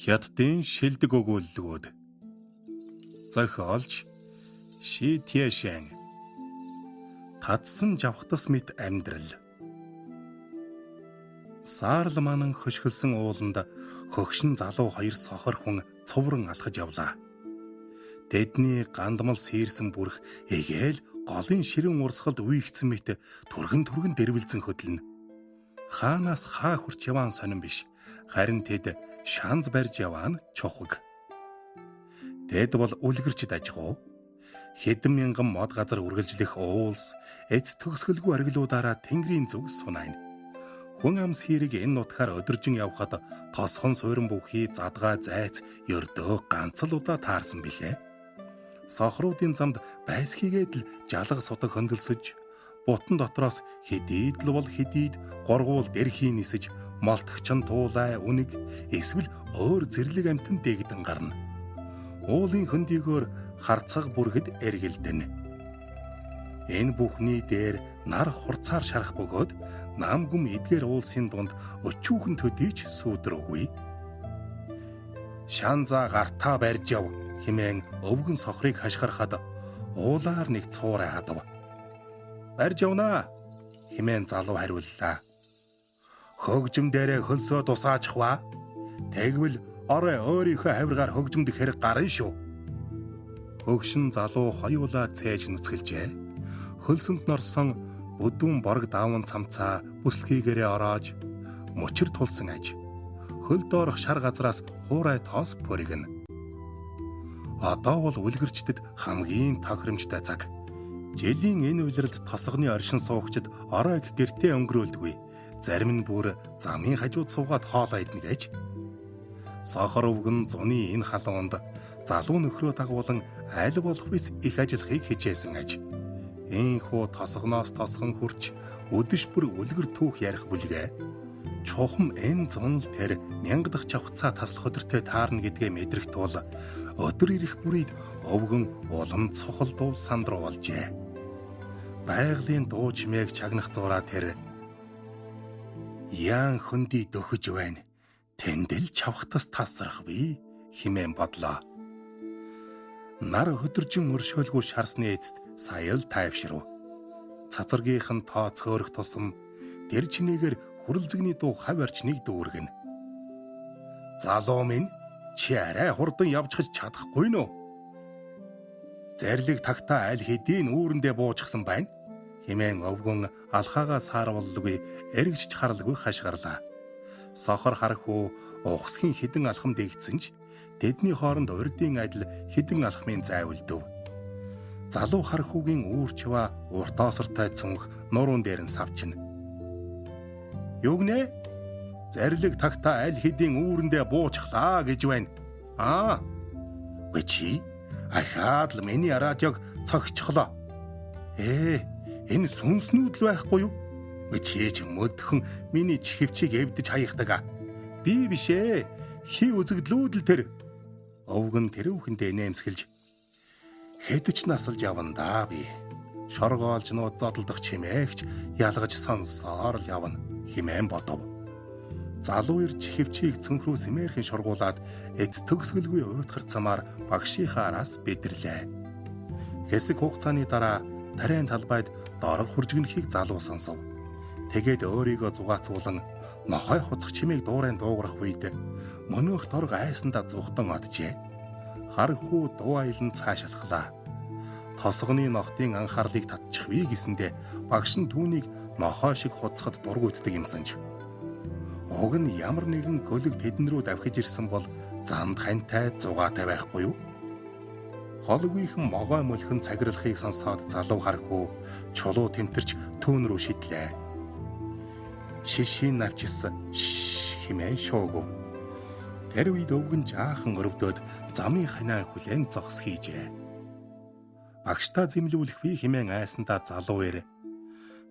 Хятадын шилдэг өгүүллгүүд. Зохиолч Ши Тяшэн. Татсан жавхтас мэт амьдрал. Саарл манан хөшгөлсөн ууланд хөгшин залуу хоёр сохор хүн цувран алхаж явлаа. Тэдний гандмал сийрсэн бүрх эгээл голын ширэн урсгалд үеигдсэн мэт түргэн түргэн дэрвэлзэн хөдлөнө. Хаанаас хаа хурч яваан сонин биш. Харин тэд шанз барьж яваа нь чухаг. Тэд бол үлгэрчд аж ахуй. Хэдэн мянган мод газар үргэлжлэх уулс эц төгсгөлгүй оргилуудаараа тэнгэрийн зүг сунайна. Хүн ам сэрэг энэ нутгаар өдөржин явхад тосхон суурин бүхий задгаа зайц ердөө ганц л удаа таарсан билээ. Сохруудын замд байсхийгээд л жалга судаг хөндлөсөж бутан дотроос хэдийд л бол хэдийд горгуул дэрхий нисэж молтогчон туулай үнэг эсвэл өөр зэрлэг амьтан дэгдэн гарна. Уулын хөндийгөөр харцаг бүргэд эргэлдэнэ. Энэ бүхний дээр нар хурцаар шарах бөгөөд нам гүм эдгээр уулсын дунд өчүүхэн төдийч сүүдрөөгүй. Шанза гартаа барьж яв хэмээн өвгөн сохрыг хашгирахад уулаар нэг цуурай хадав. Барьж явнаа хэмээн залуу хариуллаа. Хөгжим дээрээ хөлсөө тусаачих ва. Тэгвэл орой өөрийнхөө хавиргаар хөгжимдөх хэрэг гарна шүү. Хөгшин залуу хоёулаа цээж нүцгэлжээ. Хөлсөнд норсон бүдүүн борог даавн цамцаа бүслэхийгээрээ ороож мөчөр тулсан аж. Хөл доорх шар газраас хуурай тоос пөргөнө. Одоо бол үлгэрчдэд хамгийн тохиромжтой цаг. Жилийн энэ улиралд тосгоны оршин суугчид оройг гэртээ өнгөрөөлдгүй. Зарим нь бүр замын хажууд суугаад хоолоо идэнэ гэж. Сохор өвгөн зуны энэ халуунд залуу нөхрөө дагуулan аль болох вис их ажиллахыг хичээсэн аж. Ийхүү тосгоноос тосгон хурч өдөш бүр үлгэр түүх ярих бүлгээ. Чухам энэ зун л тэр мянгадах чавхцаа таслах өдөртөө таарна гэдгээ мэдрэх тул өдөр ирэх бүрийг өвгөн улам цухал дуу сандруу болжээ. Байгалийн дуу чимээг чагнах зураа тэр яан хөндөй дөхөж байна. Тэндэл чавхтас тасрах би химэн бодлоо. Нар өдөржин өршөөлгүй шарсны эцэст сая л тайвширв. Цацаргийнх нь тоо цөөрөх тусам тэр чинээгээр хүрэлзэгний дуу хав орчныг дүүргэнэ. Залуу минь чи арай хурдан явчихж чадахгүй нөө. Зарлиг тагтаа аль хэдийн үүрэндээ буучихсан байна хэмээн өвгөн алхаагаа сааруулгүй эргэж харалгүй хашгирлаа. Сохор харахуу ухсхийн хідэн алхам дэгдсэн ч тэдний хооронд урдын адил хідэн алхмын зай үлдэв. Залуу харахуугийн үүрчва урт осортой цүнх нуруун дээр нь савчна. Юу гинэ? Зарлиг тагтаа аль хэдийн үүрэндээ буучхлаа гэж байна. Аа. Үгүй чи ахаад л миний радиог цогцохлоо. Энэ сүнснүүд л байхгүй юу? Чи ч мөдхөн миний чихвчийг эвдэж хаяхдаг. Би биш ээ. Хий үзэгдлүүд л тэр. Өвгөн тэрүүхэндээ нэмсгэлж хэд ч насалж явна даа би. Шоргоолж нууд зодолдох чимээгч ялгаж сонсоор л явна хэмээн бодов. Залуу ир чихвчийг цүнх рүү сэмээрхэн шургуулад эц төгсгөлгүй уйтгар замаар багшийнхаа араас бидэрлээ. Хэсэг хугацааны дараа тариан талбайд дорог хуржигнэхийг залуу сонсов. Тэгээд өөрийгөө зугаацуулан нохой хуцах чимээг дуурайн дуугарах үед мөнөөх дорог айсандаа зүхтан оджээ. Хархүү дуу аялан цааш алхлаа. Тосгоны нохтын анхаарлыг татчих вэ гэсэндээ багш нь түүнийг нохой шиг хуцахад дургүйцдэг юмсан ч. Уг нь ямар нэгэн гөлөг тэдэн рүү давхиж ирсэн бол замд хантай зугаатай байхгүй юу? Холгүйхэн могой мөлхөн цагирлахыг сонсоод залуу хархүү чулуу тэмтэрч түүн рүү шидлээ. Шишийн навчис хэмээн шуугав. Тэр үед өвгөн жаахан өрөвдөөд замын ханаа хүлээн зогс хийжээ. Багштаа зэмлүүлэх ви хэмээн айсандаа залуу ир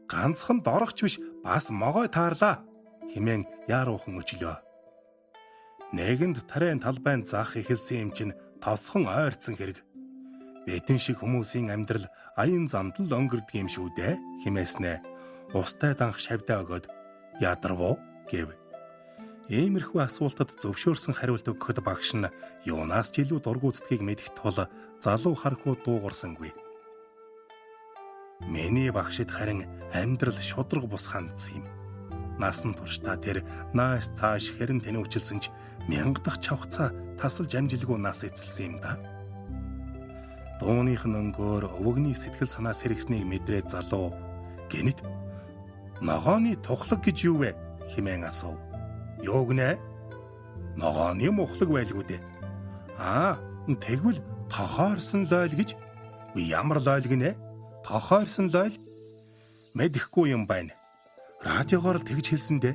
ганцхан дорогч биш бас могой таарлаа хэмээн яаруухан өжлөө. Нэгэнд тариан талбайн заах эхэлсэн юм чинь тосхон ойрцсон хэрэг. Бидэн шиг хүмүүсийн амьдрал аян замд л өнгөрдөг юм шүү дээ хэмээснэ. Устай данх шавдаа өгөөд ядарв уу гэв. Иймэрхүү асуултад зөвшөөрсөн хариулт өгөхөд багш нь юунаас ч илүү дургуутдгийг мэдэх тул залуу хархуу дуугарсангүй. Миний багшид харин амьдрал шудраг бус хандсан юм. Насан туршдаа тэр нааш цааш хэрэн тэнүүчилсэн ч мянгадах чавхцаа тасалж амжилгүй нас эцэлсэн юм да. Дууных нь өнгөөр өвөгний сэтгэл санаа сэргэснийг мэдрээд залуу гэнэт ногооны тухлаг гэж юу вэ хэмээн асуув. Юу гинэ? Ногооны мухлаг байлгүй дээ. Аа, тэгвэл тохоорсон лойл гэж? Ямар лойл гинэ? Тохоорсон лойл? Мэдэхгүй юм байна. Радиогоор л тэгж хэлсэн дээ.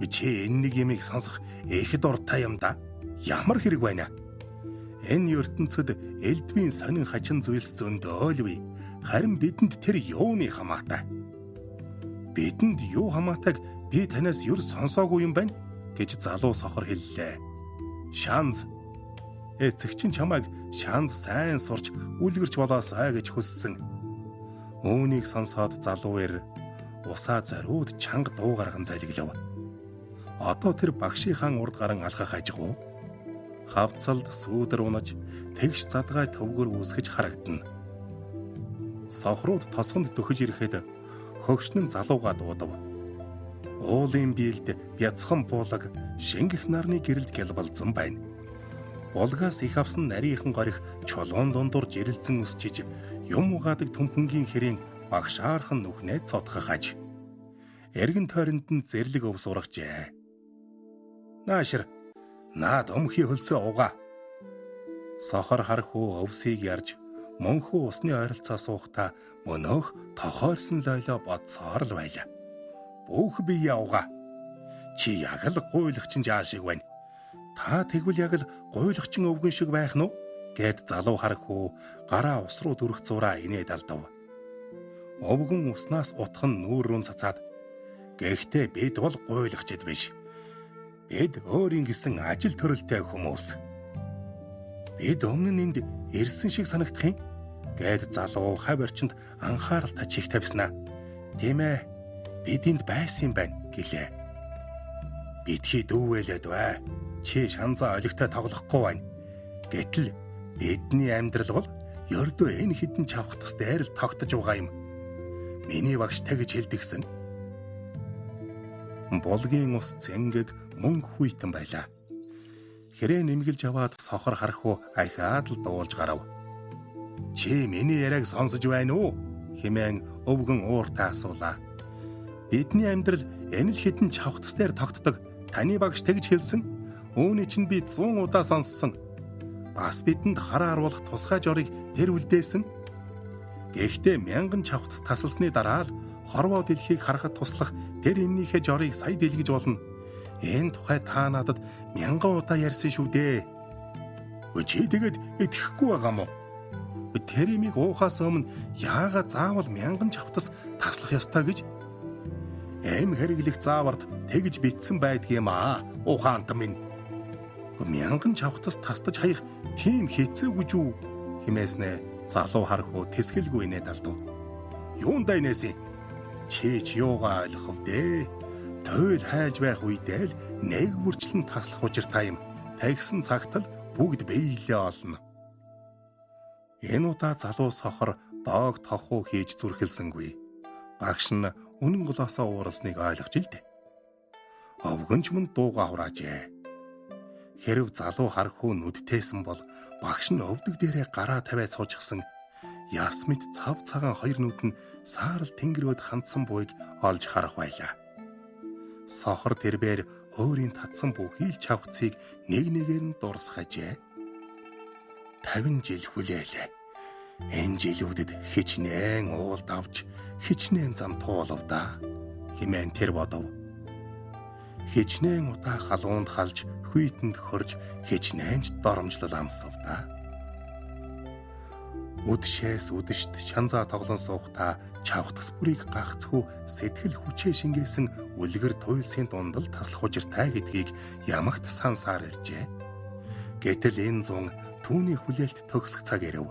Чи энэ нэг юмыг сонсох их дуртай юм да. Ямар хэрэг байна? Энэ ертөнцид элдвийн сонин хачин зүйлс зөндөөлвэ. Харин бидэнд тэр юуны хамаатай? Бидэнд юу хамаатайг би танаас ер сонсоогүй юм байна гэж залуу сохор хэллээ. Шанз. Эцэг чинь чамайг шанз сайн сурч үлгэрч болоосай гэж хүссэн. Үүнийг сонсоод залуу эр усаа зориуд чанга дуу гарган залгилав. Одоо тэр багшийнхаа урд гаран алхах ажиггүй. Хавцалд сүүдэр унаж тэгш задгай төвгөр үүсгэж харагдана. Сохрууд тосгонд дөхөж ирэхэд хөгшнөн залууга дуудав. Уулын биелд бяцхан буулаг шингэх нарны гэрэлд гялбалзан байна. Булгаас их авсан нарийнхан горих чулуун дундуур жирэлзэн өсчиж юм угаадаг төмпөнгийн хэрийн багшаархан нүхнээ цодхох аж. Эргэн тойронд нь зэрлэг өв сургажээ. Наашир наад өмхий хөлсөө угаа. Сохор хархүү өвсийг ярьж мөнхүү усны ойролцоо суухдаа мөнөөх тохоорсон лойлоо бодсоор л байлаа. Бүх бие угаа. Чи яг л гуйлагчин жаал шиг байна. Та тэгвэл яг л гуйлагчин өвгөн шиг байх нь уу? Гэт залуу хархүү гараа ус руу дүрх зураа инээд алдав. Өвгөн уснаас утхан нүүр рүү цацаад гэхдээ бид бол гуйлагчд биш. Бид өөрийн гэсэн ажил төрөлтэй хүмүүс. Бид өмнө нь энд ирсэн шиг санагдах юм гэд залуу хав орчинд анхаарал тачих тавьснаа. Тийм ээ. Бид энд байсан юм байна гэлээ. Битгий дүүвэлээд бай. Чи шанзаа олигтой тоглохгүй байна. Гэтэл бидний амьдрал бол ердөө энэ хідэн чавхтас дээр л тогтож байгаа юм. Миний багш тэгж хэлдэгсэн. Булгийн ус цэнгэг мөн хүйтэн байлаа. Хэрээ нэмгэлж аваад сохор харахуу ахиад л дуулж гарав. Чи миний яриаг сонсож байна уу? Хэмээн өвгөн ууртай асуулаа. Бидний амьдрал энэ л хідэн чавхтас дээр тогтдог. Таны багш тэгж хэлсэн. Үүний чинь би 100 удаа сонссон. Бас бидэнд хараа харуулах тусгай жорыг тэр үлдээсэн. Гэхдээ мянган чавхтас тасалсны дараа л хорвоо дэлхийг харахад туслах тэр эннийхээ жорыг сая дэлгэж болно. Энэ тухай та надад мянган удаа ярьсан шүү дээ. Чи тэгээд итгэхгүй байгаа мó? Тэр имийг уухаас өмнө яагаад заавал мянган чавхтас таслах ёстой гэж? Эм хэрэглэх зааварт тэгж битсэн байдгийм аа. Ухаант минь. Мянган чавхтас тастаж хаях тийм хэцүү гэж үү? Химээснэ залуу хархуу тэсгэлгүй инээд алдав. Юундаа инээсэн? Чи ч юугаа ойлгох вэ? Туйл хайж байх үедээ л нэг бүрчлэн таслах учиртай юм. Тэгсэн цагт л бүгд биелээ олно. Энэ удаа залуу сохор доог тохуу хийж зүрхэлсэнгүй. Багш нь үнэн голоосоо ууралсныг ойлгож ил дээ. Овгөн ч мөн дууга хураажээ. Хэрв залуу хархуу нүдтэйсэн бол багш нь өвдөг дээрээ гараа тавиад суучихсан. Яс мэт цав цагаан хоёр нүд нь саарал тэнгэрөөд хандсан буйг олж харах байлаа. Сохор тэрбээр өөрийн татсан бүхий л чавхцыг нэг нэгээр нь дурсгажээ. 50 жил хүлээлээ. Энэ жилүүдэд хичнээн уулд авч хичнээн зам туулав да хэмээн тэр бодов. Хичнээн удаа халуунд халж хүйтэнд хөрж хичнээн ч доромжлол амсав да. Үдшээс үдэшт шанзаа тоглон суухдаа чавхдас бүрийг гагцхүү сэтгэл хүчээ шингээсэн үлгэр туйлсын дунд л таслах учиртай гэдгийг ямагт сансаар иржээ. Гэтэл энэ зун түүний хүлээлт төгсөх цаг ирэв.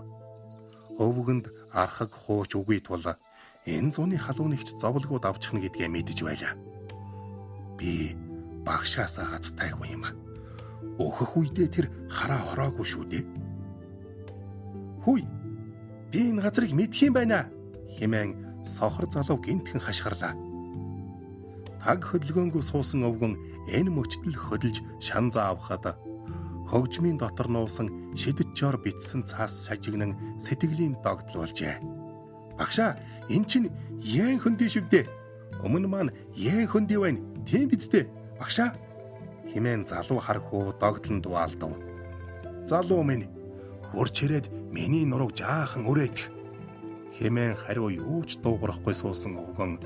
Өвгөнд архаг хууч үгүй тул энэ зуны халууныг ч зовлгууд авчихна гэдгээ мэдэж байлаа. Би багшаасаа азтай хүн юм. Өөхөх үедээ тэр хараа ороогүй шүү дээ. Хүй, би энэ газрыг мэдх юм байна хэмээн сохор залуу гинтхэн хашгирлаа. Таг хөдөлгөөнгөө суусан өвгөн энэ мөчтөл хөдөлж шанзаа авахад хөгжмийн дотор нуусан шидэт жор битсэн цаас шажигнан сэтгэлийн догдол болжээ. Багшаа, эн чинь яан хөндөй шивдээ. Өмнө маань яан хөндөй байна. Тийм биз дээ. Багшаа хэмээн залуу хархуу догдлон дуаалдав. Залуу минь хурч ирээд миний нурууг жаахан өрөөх хэмээн хариу юу ч дуугарахгүй суусан өвгөн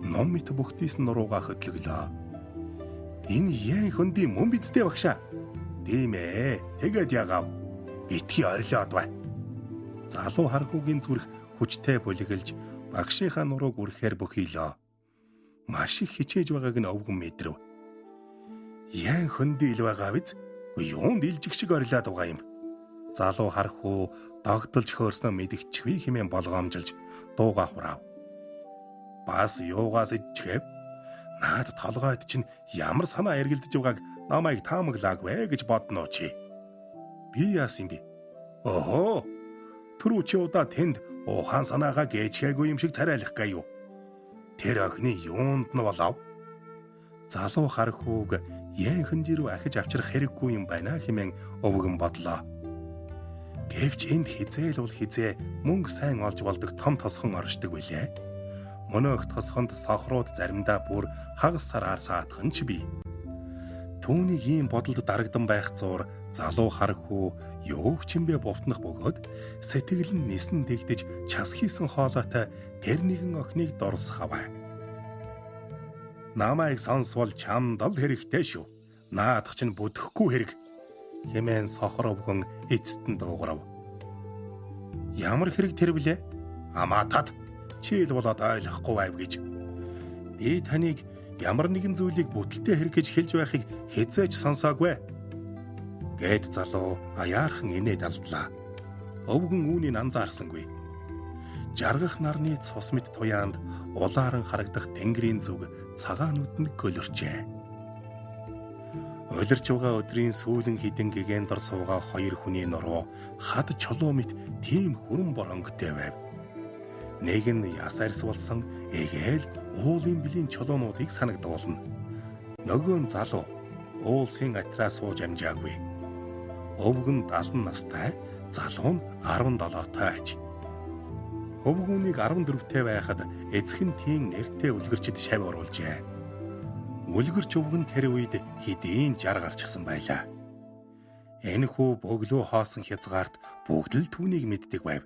ном мэт бүхтийс нуруугаа хөдлөглөө. Энэ яан хөндөй мөн биз дээ багшаа. Тийм ээ. Тэгээд ягаав. Битгий орилоод бай. Залуу хархуугийн зүрх хүчтэй бүлэглэж багшийнхаа нурууг үрэхээр бөхийлөө. Маш их хичээж байгааг нь өвгөн мэдрэв. Яан хөндөй ил байгаа биз? Үгүй юунд илжих шиг орилоод байгаа юм. Залуу хархуу догдолж хөөрснөө мэдгчихвээ хэмээн болгоомжилж дуугаа хураав. Бас юугаас ичгэв? Наад толгойд чинь ямар санаа эргэлдэж байгааг намайг таамаглаагүй гэж бодноо чи. Би яасан бэ? Охоо. Түрүү чи удаа тэнд ухаан санаагаа гээчгээгүй юм шиг царайлах гаюу. Тэр охины юунд нь болов? Залуу хархууг яанхэн рүү ахиж авчрах хэрэггүй юм байна хэмээн өвгөн бодлоо. Гэвч энд хизээл бол хизээ мөнгө сайн олж болдог том тосхон оршдог билээ. Мөнөөх тосгонд сохрууд заримдаа бүр хагас сараар саатах нь ч бий. Түүнийг ийм бодолд дарагдан байх зуур залуу хархүү юу ч юм бэ бовтнох бөгөөд сэтгэл нь нисэн дэгдэж час хийсэн хоолойтой тэр нэгэн охиныг дурсах аваа. Намайг сонсвол чамд л хэрэгтэй шүү. Наадах чинь бүдэхгүй хэрэг хэмээн сохор өвгөн эцэст нь дуугарав. Ямар хэрэг тэр блэ? Амаатад чи л болоод ойлгохгүй байв гэж. Би таныг ямар нэгэн зүйлийг бүтэлтэй хэрэг гэж хэлж байхыг хэзээ ч сонсоогүй. Гэт залуу аяархан инээд алдлаа. Өвгөн үүнийг анзаарсангүй. Жаргах нарны цус мэт туяанд улааран харагдах тэнгэрийн зүг цагаан нүдэнд көлөрчээ. Улирч байгаа өдрийн сүүлэн хідэн гэгээн дор суугаа хоёр хүний нуруу хад чулуу мэт тийм хүрэн боронготой байв. Нэг нь яс арьс болсон эгээл уулын блийн чулуунуудыг санагдуулна. Нөгөө нь залуу уулсын атраа сууж амжаагүй. Өвгөн 70 настай, залуу нь 17-тай аж. Өвгүүнийг 14-тэй байхад эцэг нь тийм нэртэй үлгэрчид шав оруулжээ. Үлгэрч өвгөн тэр үед хэдийн 60 гарчихсан байлаа. Энэхүү бөглөө хоосон хязгаарт бүгд л түүнийг мэддэг байв.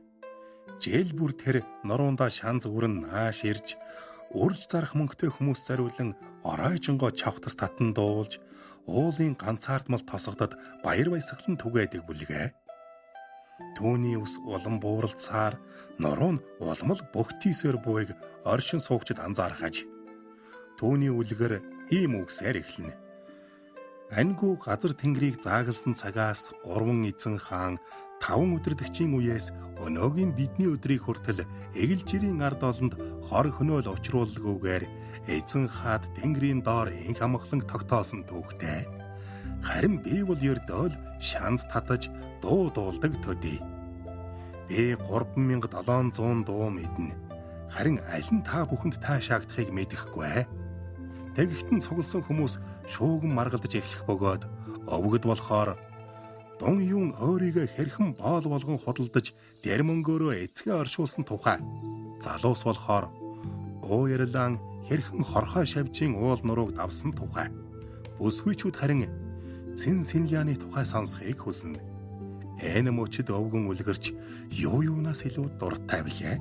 Жил бүр тэр нуруундаа шанз өрн нааш ирж урж зарах мөнгөтэй хүмүүс зариулан оройжонгоо чавхтас татан дуулж уулын ганцаардмал тосгодод баяр баясгалан түгээдэг бүлгээ. Түүний ус улам бууралцаар нуруу нь улам л бөхтийсээр буйг оршин суугчид анзаарах аж. Түүний үлгэр ийм үгсээр эхэлнэ. Ангу газар тэнгэрийг заагалсан цагаас 3 эзэн хаан 5 өдөрдөгчийн үеэс өнөөгийн бидний өдрийг хүртэл эгэл жирийн ард олонд хор хөнөөл учруулгүйгээр эзэн хаад тэнгэрийн доор инх амгалан тогтоосон түүхтэй. Харин би бол ердөөл шанз татаж дуу дуулдаг төдий. Би 3700 дуу мэднэ. Харин аль нь та бүхэнд таашаагдахыг мэдэхгүй. Тэгэгтэн цугласан хүмүүс шууган маргалдаж эхлэх бөгөөд өвгөд болохоор дун юун өөрийгөө хэрхэн боол болгон худалдаж дэрмөнгөөрөө эцгээ оршуулсан тухай залуус болохоор уу ярьлан хэрхэн хорхой шавжийн уул нурууг давсан тухай бүсгүйчүүд харин цэн синляны тухай сонсохыг хүснэ. Энэ мөчид өвгөн үлгэрч юу юунаас илүү дуртай билээ.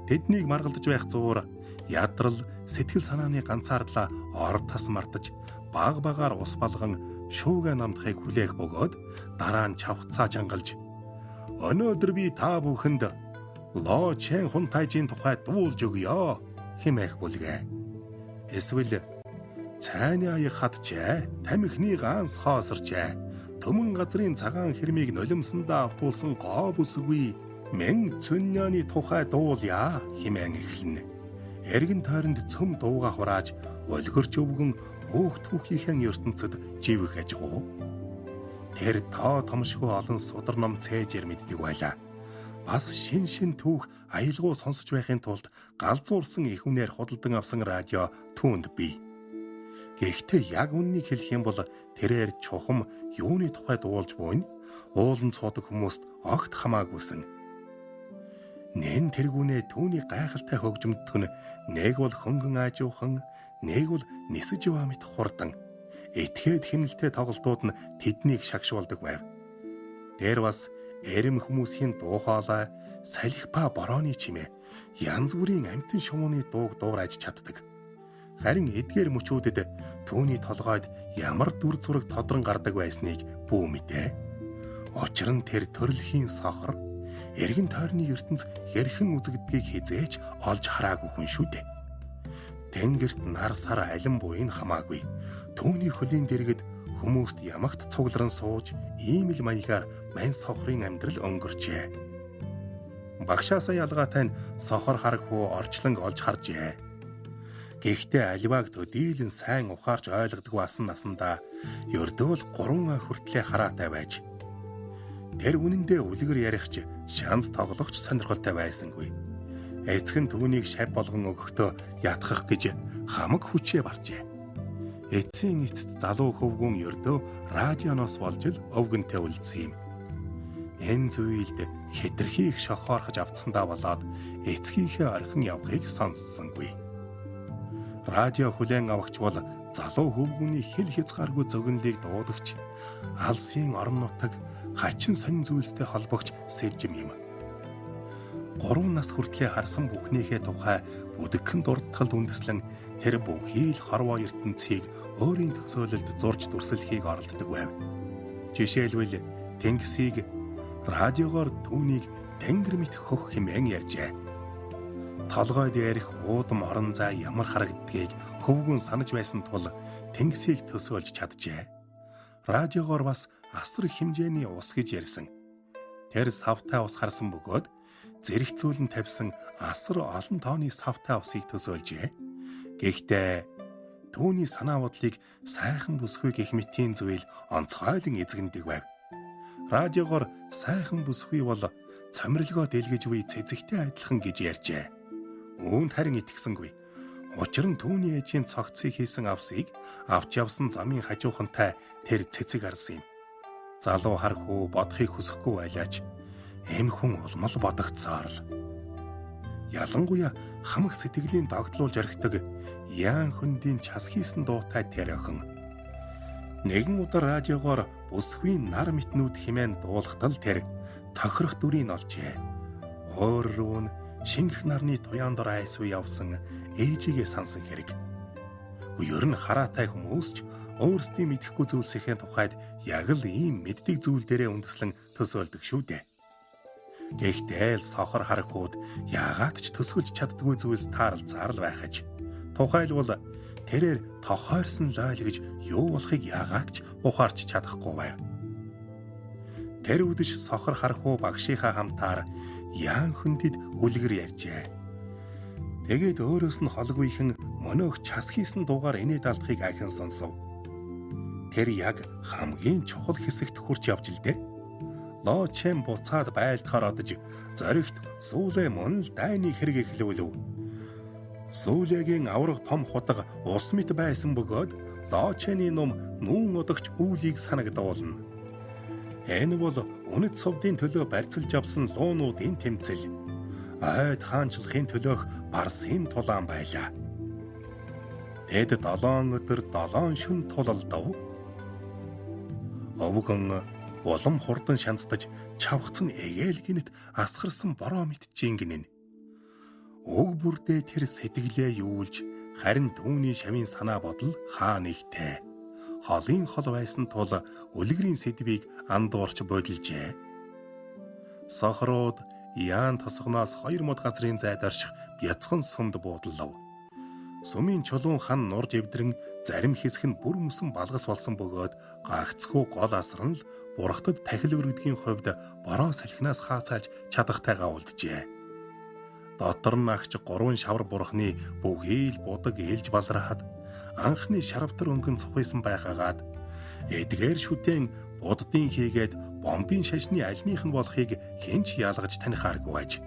Тэднийг маргалдаж байх зуур ядрал сэтгэл санааны ганцаардлаа ор тас мартаж баг багаар ус балган шүүгээ намдахыг хүлээх бөгөөд дараа нь чавхцаа чангалж өнөөдөр би та бүхэнд Ло Чен хунтайжийн тухай дуулж өгье хэмээх бүлгээ. Эсвэл цайны аяг хатжээ, тамхины ганс хоосорчээ, төмөн газрын цагаан хэрмийг нулимсандаа автуулсан гоо бүсгүй Мэн цүнняны тухай дуулъя хэмээн эхэлнэ. Эргэн тойронд цөм дууга хурааж улгирч өвгөн өөх түүхийнхэн ертөнцид живэх ажгуу. Тэр тоо томшгүй олон судар ном цээжээр мэддэг байлаа. Бас шин шин түүх аялгуу сонсож байхын тулд галзуурсан их үнээр худалдан авсан радио түүнд бий. Гэхдээ яг үннийг хэлэх юм бол тэрээр чухам юуны тухай дуулж буйн ууланд суудаг хүмүүст огт хамаагүйсэн. Нэн тэргүүнээ түүний гайхалтай хөгжмөддөг нь нэг бол хөнгөн аажуухан, нэг бол нисэж яваа мэт хурдан. Этгээд хэмнэлтэй тоглолтууд нь тэднийг шагшуулдаг байв. Тэр бас эрэм хүмүүсийн дуу хоолой, салхи ба борооны чимээ, янз бүрийн амьтан шувууны дууг дуурайж чаддаг. Харин эдгээр мөчүүдэд түүний толгойд ямар дүр зураг тодрон гардаг байсныг бүү мэдээ. Учир нь тэр төрөлхийн сохор эргэн тойрны ертөнц хэрхэн үзэгддгийг хизээч олж хараагүй хүн шүү дээ. Тэнгэрт нар сар алин буйн хамаагүй. Түүний хөлийн дэргэд хүмүүст ямагт цугларан сууж ийм л маягаар мань сохрын амьдрал өнгөрчээ. Багшаасаа ялгаатай нь сохор харах уу орчлон олж харжээ. Гэхдээ аливааг төдийлөн сайн ухаарч ойлгодог басан насандаа ердөө л 3 ой хүртлээ хараатай байж. Тэр үнэндээ үлгэр ярихч шанс тоглохч сонирхолтой байсангүй. Эцэг нь түүнийг шав болгон өгөхдөө ятгах гэж хамаг хүчээ баржээ. Эцсийн эцэст залуу хөвгүүн ердөө радионоос болж л өвгөнтэй үлдсэн юм. Энэ зүйлд хэтэрхий их шохоорхож автсандаа болоод эцгийнхээ орхин явахыг сонссонгүй. Радио хүлээн авахч бол залуу хөвгүүний хил хязгааргүй зөгнөлийг дуудагч, алсын орон нутаг хачин сонин зүйлстэй холбогч сэлжим юм. 3 нас хүртлээ харсан бүхнийхээ тухай бүдэгхэн дурдталд үндэслэн тэр бүхий л хорвоо ертөнцийг өөрийн төсөөлөлд зурж дүрслэхийг оролддог байв. Жишээлбэл тэнгисийг радиогоор түүнийг тэнгэр мэт хөх хэмээн ярьжээ. Толгой дээрх уудам орон зай ямар харагддгийг хөвгүн санаж байсан тул тэнгисийг төсөөлж чаджээ. Радиогоор бас асар хэмжээний ус гэж ярьсан. Тэр савтай ус харсан бөгөөд зэрэгцүүлэн тавьсан асар олон тооны савтай усыг төсөөлжээ. Гэхдээ түүний санаа бодлыг сайхан бүсгүй гэх мэтийн зүйл онцгойлон эзэгнэдэг байв. Радиогоор сайхан бүсгүй бол цомирлогоо дэлгэж буй цэцэгтэй адилхан гэж ярьжээ. Үүнд харин итгэсэнгүй. Учир нь түүний ээжийн цогцыг хийсэн авсыг авч явсан замын хажуухантай тэр цэцэг харсан юм. Залуу хархүү бодохыг хүсэхгүй байлаач эм хүн улмал бодогдсоор л. Ялангуяа хамаг сэтгэлийн догтлуулж орхидог яан хөндийн час хийсэн дуутай тэр охин. Нэгэн удаа радиогоор бүсгүй нар мэтнүүд хэмээн дуулахтал тэр тохирох дүрийг олжээ. Өөр рүү нь шингэх нарны туяан дор айсвэ явсан ээжигээ сансан хэрэг. Үгүй ер нь хараатай хүмүүс ч өөрсдийн мэдэхгүй зүйлсийнхээ тухайд яг л ийм мэддэг зүйл дээрээ үндэслэн төсөөлдөг шүү дээ. Гэхдээ л сохор харахуд яагаад ч төсөөлж чаддгүй зүйлс таарлцаар л байхаж. Тухайлбал тэрээр тохойрсон лойл гэж юу болохыг яагаад ч ухаарч чадахгүй байв. Тэр үдэш сохор харахуу багшийнхаа хамтаар яан хөндөд үлгэр ярьжээ. Тэгээд өөрөөс нь холгүйхэн мөнөөх час хийсэн дуугаар инээд алдахыг ахин сонсов. Тэр яг хамгийн чухал хэсэгт хүрч явж л дээ. Лоочен буцаад байлдахаар одож зоригт сүүлээ мөн л дайны хэрэг эхлүүлв. Сүүлэгийн авраг том хутга ус мэт байсан бөгөөд Лоочены ном нүүн одогч үүлийг санагдуулна. Энэ бол үнэт сувдын төлөө барьцалж авсан луунуудын тэмцэл. Ойд хаанчлахын төлөөх барсын тулаан байлаа. Тэд 7 өдөр 7 шөн тулалдав. Овгон улам хурдан шанцдаж чавгацсан эгээл гинэт асгарсан бороо мэт жингэнэ. Уг бүрдээ тэр сэтгэлээ юулж харин түүний шавийн санаа бодол хаа нэгтэй. Холын хол байсан тул үлгэрийн сэдвийг андуурч бодилжээ. Сохрууд яан тосгоноос 2 мод газрын зайд орчих бяцхан сумд буудлав. Сүмийн чулуун хан нурж эвдрэн зарим хэсэг нь бүр мөсөн балгас болсон бөгөөд гагцхүү гол асар нь л бурхдад тахил өргөдгийн хувьд бороо салхинаас хаацаалж чадахтайгаа үлджээ. Дотор нь агч 3 шавар бурхны бүхий л будаг ээлж балраад анхны шарвтар өнгөн цухисан байхаагаад эдгээр шүтэн буддын хийгээд бомбын шашны альных нь болохыг хэн ч ялгаж танихааргүй байж.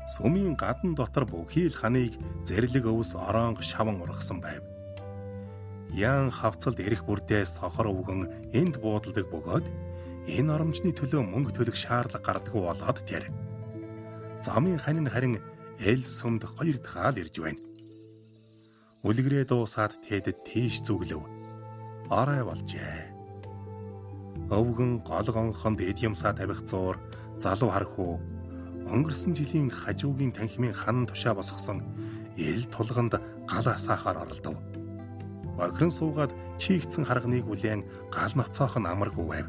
Сүмийн гадна дотор бүхий л ханыг зэрлэг өвс ороонг шаван ургасан байв. Яан хавцалд эрэх бүрдээ сохор өвгөн энд буудалдаг бөгөөд энэ оромжны төлөө мөнгө төлөх шаардлага гардаггүй болоод тэр. Замын ханин харин эл сүмд 2 дахь л ирж байна. Үлгэрээ дуусаад тэдэд тийш зүглэв. Орой болжээ. Өвгөн гол гонхонд эд юмсаа тавих зуур залуу хархүү өнгөрсөн жилийн хажуугийн танхимын хан тушаа босгосон эл тулганд гал асаахаар оролдов. Бохирон суугаад чийгдсэн харганыг үлээн гал ноцоох нь амаргүй байв.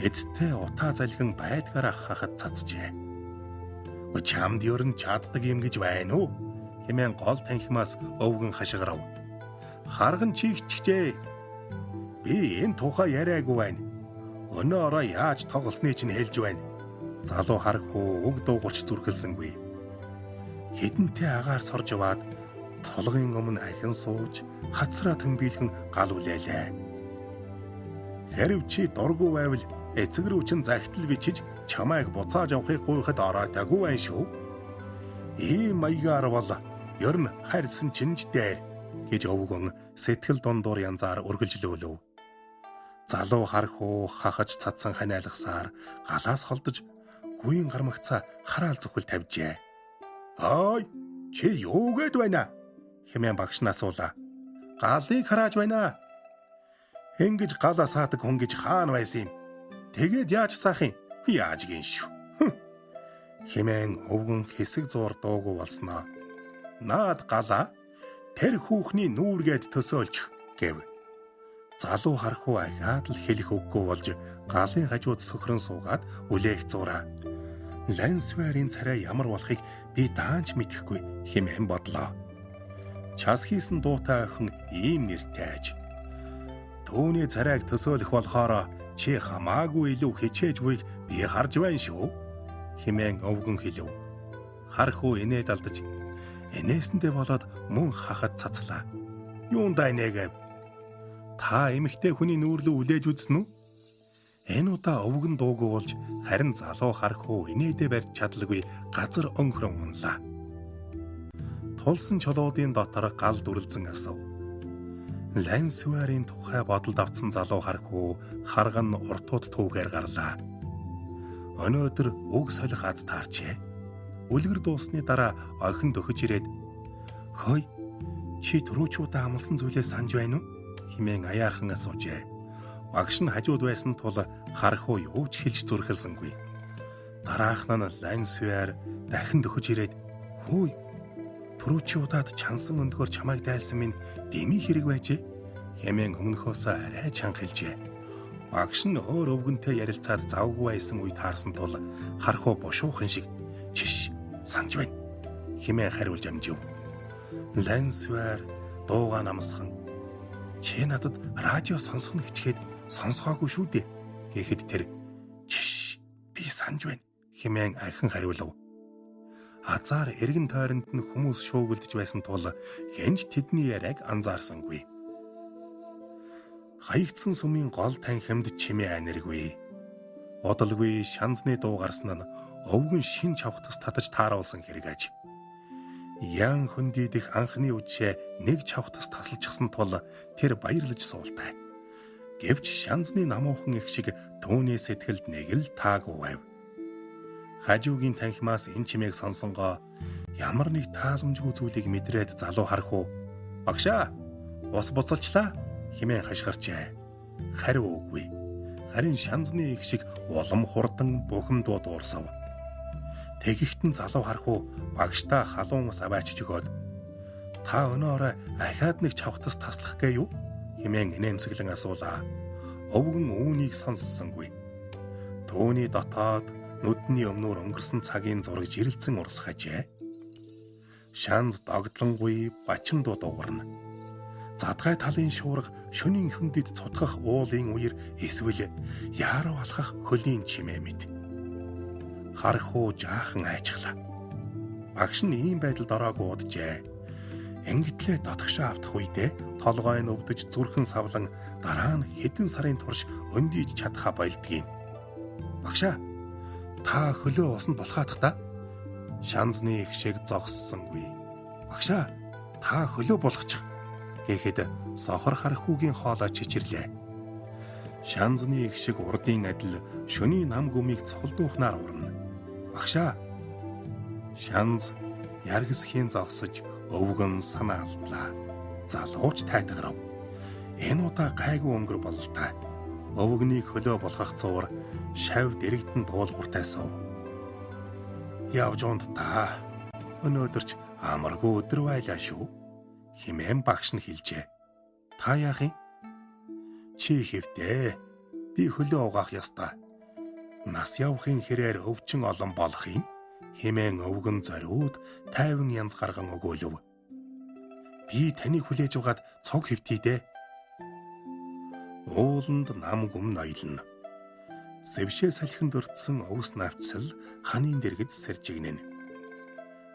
Эцэстээ утаа залгин байдгаараа хахад цацжээ. "Чамд ер нь чаддаг юм гэж байна уу?" хэмээн гол танхимаас өвгөн хашгирав. "Харган чийгчжээ. Би энэ тухай яриаггүй байна. Өнөө орой яаж тоглосны чинь хэлж байна." Залуу хархүү үг дуугарч зүрхэлсэнгүй. Хідэнтэй агаар сорж яваад тулгын өмнө ахин сууж хацраа тэмбийлхэн гал үлээлээ. Хэрв чи дургүй байвал эцэг рүү чин захидал бичиж чамайг буцааж авахыг гуйхад оройтаагүй байна шүү. Ийм маягаар бол ер нь хайрсан чинж дээр гэж өвгөн сэтгэл дундуур янзаар үргэлжлүүлв. Залуу хархүү хахаж цадсан ханиалгасаар галаас холдож гүйн гармагцаа хараал зүхэл тавьжээ. "Ой, чи юу гээд байна?" хэмээн багш нь асуулаа. "Галыг харааж байна. Ингэж гал асаадаг хүн гэж хаана байсан юм? Тэгээд яаж саах юм? Яаж гин шүү." Хэмээн өвгөн хэсэг зуур дуугүй болсноо. "Наад галаа тэр хүүхний нүүргээд төсөөлж" гэв. Залуу хархуу ахаад л хэлэх үггүй болж галын хажууд сөхрөн суугаад үлээх зураа. Лансварын царай ямар болохыг би даанч мэдэхгүй хэмээн бодлоо. Час хийсэн дуутай охин ийм нэртэй аж. Түүний царайг төсөөлөх болохоор чи хамаагүй илүү хичээж буйг би харж байна шүү хэмээн өвгөн хэлв. Хархуу инээд алдаж инээсэндээ болоод мөн хахад цацлаа. Юундаа инээгэв? Та эмэгтэй хүний нүүр лүү үлээж үзсэн үү? Энэ удаа өвгөн дуугүй болж харин залуу хархүү инээдээ барьж чадалгүй газар өнхрөн унлаа. Тулсан чулуудын дотор гал дүрлзэн асав. Лансварын тухай бодолд автсан залуу хархүү харган уртууд түүгээр гарлаа. Өнөөдөр үг солих аз таарчээ. Үлгэр дуусны дараа охин дөхөж ирээд "Хөөе, чи түрүүчүүдээ амласан зүйлээ санаж байна уу?" хэмээн аяархан асуужээ. Багш нь хажууд байсан тул хархуу юу ч хэлж зүрхэлсэнгүй. Дараах нь Лансвэр дахин дөхөж ирээд "Хөөе, түрүүчийн удаад чансан өндгөөр чамайг дайлсан минь дэмий хэрэг байжээ" хэмээн өмнөхөөсөө арай чанга хэлжээ. Багш нь өөр өвгөнтэй ярилцаад завгүй байсан үе таарсан тул хархуу бушуухан шиг "Чиш, санаж байна" хэмээн хариулж амжив. Лансвэр дуугаа намсхан "Чи надад радио сонсох нь хичгээд сонсгоогүй шүү дээ" гэхэд тэр "Чиш, би санаж байна" хэмээн ахин хариулав. Азаар эргэн тойронд нь хүмүүс шүүгөлдөж байсан тул хэн ч тэдний яриаг анзаарсангүй. Хаягдсан сүмийн гол танхимд чимээ аниргүй. Удалгүй шанзны дуу гарсан нь өвгөн шин чавхтас татаж тааруулсан хэрэг аж. Ян хөндийдэх анхны үдшээ нэг чавхтас тасалчихсан тул тэр баярлаж суултай. Гэвч шанзны намуухан их шиг түүний сэтгэлд нэг л таагүй байв. Хажуугийн танхимаас энэ чимээг сонсонгоо ямар нэг тааламжгүй зүйлийг мэдрээд залуу хархуу "Багшаа, ус буцалчлаа" хэмээн хашгирчээ. Хариу үгүй. Харин шанзны их шиг улам хурдан бухимдуу дуурсав. Тэгэхтэн залуу хархуу багшдаа халуун ус аваачиж өгөөд "Та өнөө орой ахаад нэг чавхтас таслах гээ юу?" хэмээн инээмсэглэн асуулаа. Өвгөн үүнийг сонссонгүй. Түүний дотоод нүдний өмнөр өнгөрсөн цагийн зураг жирэлцэн урсгажээ. Шанз догдлонгүй бачин дуу дуугарна. Задгай талын шуурга шөнийн хөндөд цутгах уулын үер эсвэл яарав алхах хөлийн чимээ мэт. Хархуу жаахан айчглаа. Багш нь ийм байдалд ороогүй уджээ. Ингэтлээ дотгошоо автах үедээ толгой нь өвдөж зүрхэн савлан дараа нь хэдэн сарын турш өндийж чадхаа болдгийг. Багшаа, та хөлөө усанд булхаадах та? Шанзны их шиг зогссонгүй. Багшаа, та хөлөө булгачих гэхэд сохор хархүүгийн хоолой чичирлээ. Шанзны их шиг урдын адил шөнийн нам гүмийг цохолдуухнаар урна. Багшаа. Шанз яргсхийн зогсож өвгөн санаа алдлаа. Залууч тайтгарав. Энэ удаа гайгүй өнгөр бололтой. Өвгөнийг хөлөө болгох зуур шав дэрэгдэн дуулууртай сув. Явж унд та. Өнөөдөрч амаргүй өдөр байлаа шүү, хэмээн багш нь хэлжээ. Та яах юм? Чи хэвдээ. Би хөлөө угаах ёстой. Нас явахын хэрээр өвчин олон болох юм, хэмээн өвгөн зориуд тайван янз гарган өгөөлөв. Би таныг хүлээж угаад цуг хэвтий дээ. Ууланд нам гүм ноёлно. Сэвшээ салхинд өртсөн өвс навцал ханын дэргэд сэржигнэн.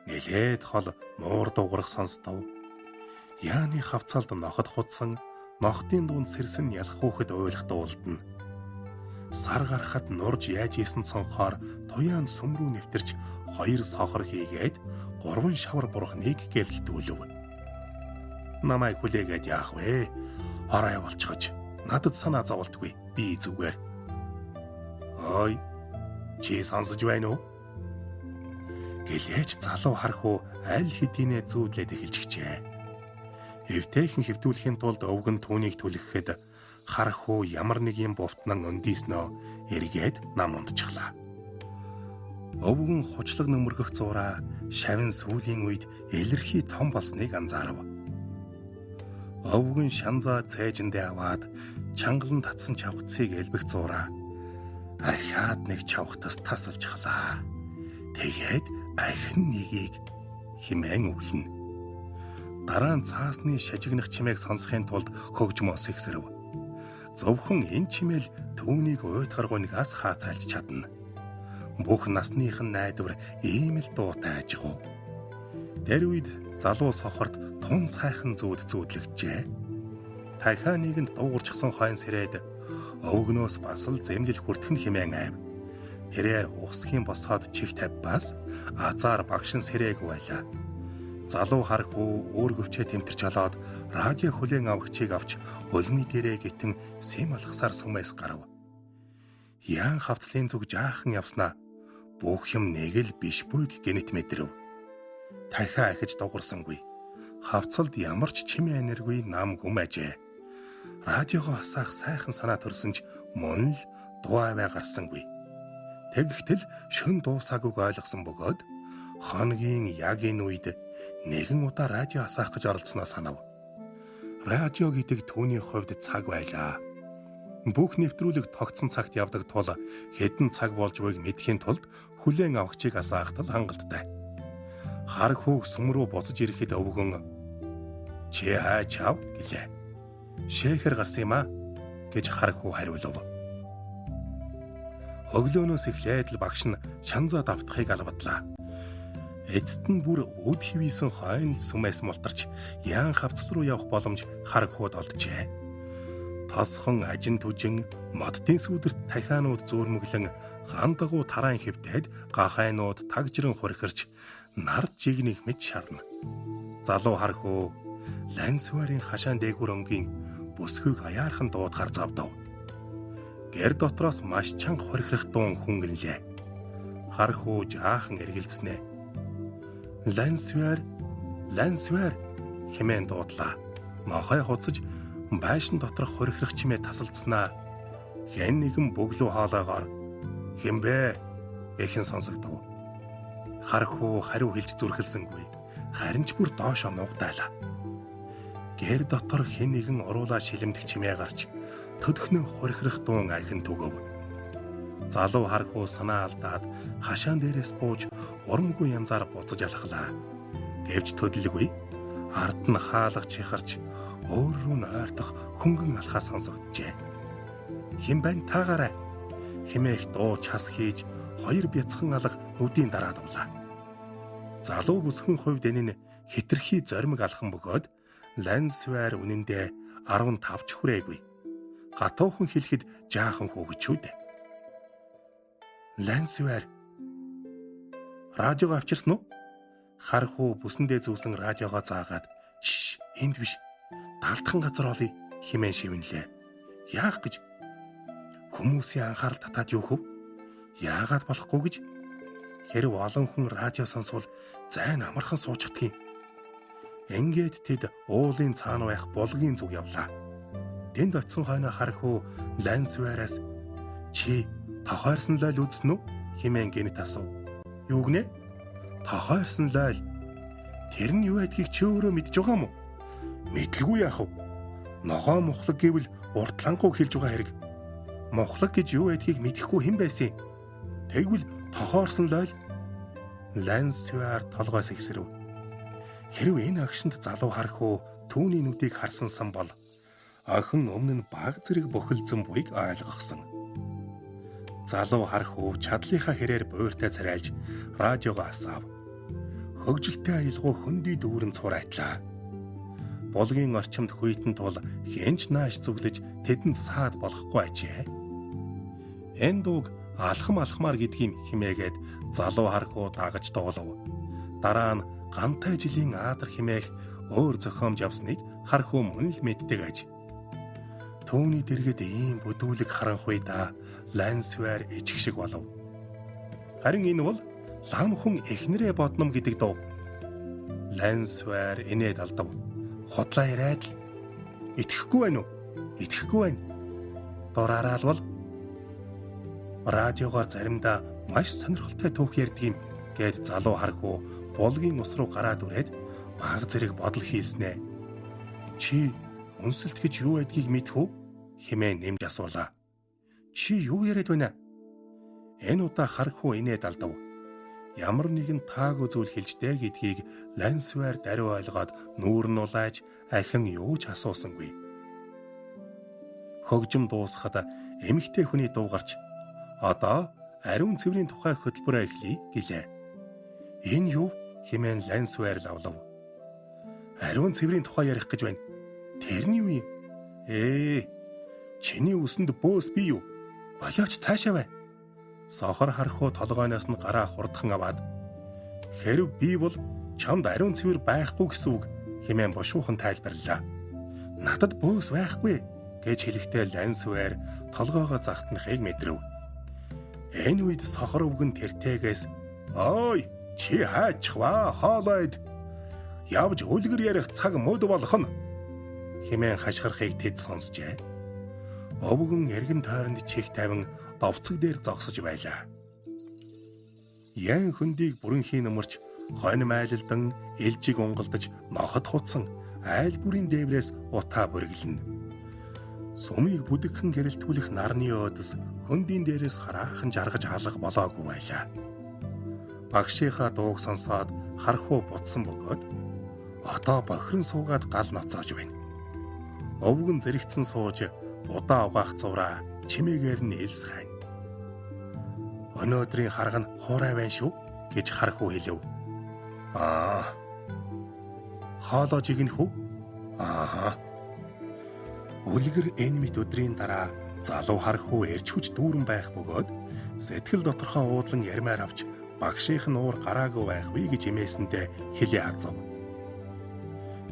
Нэлээд хол муур дуугарах сонсдов. Яаны хавцалд ноход худсан, нохтын дунд сэрсэн ялах хүүхэд уйлах дуулдана. Сар гарахад нурж яаж исэн цонхоор туяан сүм рүү нэвтэрч хоёр сохор хийгээд гурван шавар бурхныг гэрэлтүүлв. Намайг хүлээгээд яах вэ? Хорой болчихож надад санаа зоволтгүй. Би зүгээр. Ой, чи сонсож байна уу? Гэлээч залуу хархуу аль хэдийнэ зүүдлээд эхэлчихжээ. Эвтэйхэн хэвдүүлэхийн тулд өвгөн түүнийг түлхэхэд хархуу ямар нэг юм бувтнан өндийснөө эргээд нам унтчихлаа. Өвгөн хучлаг нөмөргөх зураа шавин сүүлийн үед илэрхий том болсныг анзаарав. Өвгөн шанзаа цээжиндээ аваад чангалан татсан чавгацыг элбэх зураа ахиад нэг чавгатас тасалжхлаа. Тэгээд ахин нэгийг химэн өглөнө. Дараа нь цаасны шажигнах чимээг сонсохын тулд хөгжмөөс ихсрэв. Зөвхөн энэ чимээл түүнийг уйтгаргуйнаас хаацайлж чадна. Бүх насных нь найдвар ийм л дуутай ажигав. Тэр үед залуу сохорт тун сайхан зүуд зүүдлэгджээ. Дахиад нэгэнд дуугарчсан хойн сэрээд өвгнөөс бас л зэмлэл хүртхэн хэмээн айв. Тэрээр угсхийн босоод чих тавьбаас азар багшин сэрээг байлаа. Залуу хархүү өөргөвчөө тэмтэрч олоод радио хүлээн авахчийг авч улмын дээрээ гитэн сэм алгасаар сүмээс гарав. Яан хавцлын зүг жаахан явснаа бүх юм нэг л биш буйг гэнэт мэдрэв. Дахиад ахиж дуурсангүй. Хавцалд ямар ч чимээ энергүй нам гүм ажээ. Радиогоо асаах сайхан санаа төрсөн ч мөн л дуу аваа гарсангүй. Тэгхтэл шөн дуусаагүйг ойлгосон бөгөөд хоногийн яг энэ үед нэгэн удаа радио асаах гэж оролдсоноо санав. Радио гэдэг түүний хувьд цаг байлаа. Бүх нэвтрүүлэг тогтсон цагт явдаг тул хэдэн цаг болж байг мэдэхийн тулд хүлээн авахчийг асаахтал хангалттай. Хар хүүг сүм рүү буцаж ирэхэд өвгөн "Чи хайчав" гэлээ. "Шээхэр гарсан юм а" гэж хар хүү хариулв. Өглөөнөөс эхлээд л багш нь шанзаа давтахыг албадлаа. Эцэст нь бүр өд хивийсэн хойно сүмээс мултарч яан хавцал руу явах боломж хар хүүд олджээ. Тосхон ажин түжин моддын сүдэрт тахианууд зөөрмөглөн ган дагуу тараан хөвтөд гахайнууд тагжран хурхирч нар жигнийг мэд шарна. Залуу хархуу лансварын хашаан дээгүр өнгийн бүсгүйг аяархан дуудахаар завдав. Гэр дотроос маш чанга хорхирох дуун хүнгэнлээ. Хархуу жаахан эргэлзснэ. Лансвар, лансвар хэмээн дуудлаа. Мохой хуцаж байшин доторх хорхирох чимээ тасалдснаа хэн нэгэн бөглүү хоолоогоор "Хэн бэ?" гэхэн сонсогдов. Хархуу хариу хэлж зүрхэлсэнгүй. Харин ч бүр доошоо нуугдайлаа. Гэр дотор хэн нэгэн уруулаа шилэмдэх чимээ гарч төдөхнөө хорхирох дуун ахин түгөв. Залуу хархуу санаа алдаад хашаан дээрээс бууж урамгүй янзаар буцаж алхлаа. Гэвч төдөлгүй ард нь хаалга чихарч өөр рүү нь ойртох хөнгөн алхаа сонсогджээ. Хэн байна таагаарай хэмээх дуу час хийж хоёр бяцхан алга нүдийн дараа дувлаа. Залуу бүсгүйн хувьд энэ нь хэтэрхий зоримог алхам бөгөөд Лансвар үнэндээ 15 ч хүрээгүй. Гатуухан хэлэхэд жаахан хүүхчүүд. Лансвар радиого авчирсан уу? Хар хүү бүсэндээ зүүсэн радиогоо заагаад "Чш, энд биш. Далдхан газар олъё" хэмээн шивнэлээ. Яах гэж? Хүмүүсийн анхаарал татаад юу хөв? Яагаад болохгүй гэж? Хэрв олон хүн радио сонсвол зайн амархан суучихдаг юм. Ингээд тэд уулын цаана байх булгийн зүг явлаа. Тэнд очисон хойноо харахуу Лансвараас "Чи тохойрсон лойл үзсэн үү?" хэмээн гэнэт асуув. "Юу гинэ?" "Тохойрсон лойл. Тэр нь юу байдгийг чи өөрөө мэдж байгаа юм уу?" "Мэдлгүй яах вэ? Ногоо мухлаг гэвэл уртлангуу хэлж байгаа хэрэг. Мухлаг гэж юу байдгийг мэдэхгүй хэн байсан юм? Тэгвэл тохоорсон лойл." Лансвар толгой сэгсрэв. Хэрв энэ агшинд залуу харахуу түүний нүдийг харсан сан бол охин өмнө нь баг зэрэг бохилзон буйг ойлгосон. Залуу харахуу чадлынхаа хэрээр буйртай царайлж радиогоо асаав. Хөгжилтэй аялгау хөндөй дүүрэн цурайтлаа. Булгийн орчимд хүйтэн тул хэн ч нааш зүглэж тэдэнд саад болохгүй ажээ. Энэ дууг алхам алхмаар гэдгийг химээгээд залуу харахуу дагаж дуулав. Дараа нь гантай жилийн аадар химээх өөр зохиомж явсныг харахуу мөн л мэддэг аж. Түүний дэргэд ийм бүдүүлэг харанхуй да Лансвар ичх шиг болов. Харин энэ бол лам хүн эхнэрээ бодном гэдэг дуу. Лансвар инээд алдав. Худлаа яриад л итгэхгүй байна уу? Итгэхгүй байна. Дураараа л бол радиогоор заримдаа маш сонирхолтой түүх ярьдаг юм гээд залуу харахуу булгийн ус руу гараад үрээд баг зэрэг бодол хийлснэ. Чи үнсэлт гэж юу байдгийг мэдэх үү? Хэмээн нэмж асуулаа. Чи юу яриад байна? Энэ удаа харахуу инээд алдав. Ямар нэгэн таагүй зүйл хэлжтэй гэдгийг Лансвар даруй ойлгоод нүүр нь улааж ахин юу ч асуусангүй. Хөгжим дуусахад эмэгтэй хүний дуу гарч "Одоо ариун цэврийн тухай хөтөлбөрөө эхлэе" гэлээ. Энэ юу? Хэмээн Лансвар лавлав. Ариун цэврийн тухай ярих гэж байна. Тэр нь юу юм? Чиний үсэнд бөөс би юу? Болооч цаашаа бай. Сохор харахуу толгойноос нь гараа хурдхан аваад "Хэрв би бол чамд ариун цэвэр байхгүй гэсэн үг" хэмээн бушуухан тайлбарлаа. "Надад бөөс байхгүй" гэж хэлэхдээ Лансвар толгоогоо захтнахыг мэдрэв. Энэ үед сохор өвгөн тэртээгээс "Ой, чи хайчих ва хоолойд явж үлгэр ярих цаг мөд болох нь" хэмээн хашгирахыг тэд сонсжээ. Өвгөн эргэн тойронд чих тавин довцог дээр зогсож байлаа. Ян хөндийг бүрэнхийн нөмөрч хонь майлалдан элжиг унгалдаж ноход хуцсан айл бүрийн дээврээс утаа бүргэлнэ. Сумыг бүдэгхэн гэрэлтүүлэх нарны өөдөс хөндийн дээрээс хараахан жаргаж алга болоогүй байлаа. Багшийнхаа дууг сонсоод харахуу бутсан бөгөөд одоо бохирон суугаад гал ноцоож байна. Өвгөн зэрэгцэн сууж будаа угаах зураа чимээгээр нь элс хайна. "Өнөөдрийн харга нь хуурай байна шүү" гэж харахуу хэлэв. "Аа. Хоолоо жигнэх үү? Аа." Үлгэр энэ мэт өдрийн дараа залуу харахуу эрч хүч дүүрэн байх бөгөөд сэтгэл доторхоо уудлан ярмаар авч багшийнх нь уур гараагүй байх вэ гэж эмээсэндээ хэлээ азав.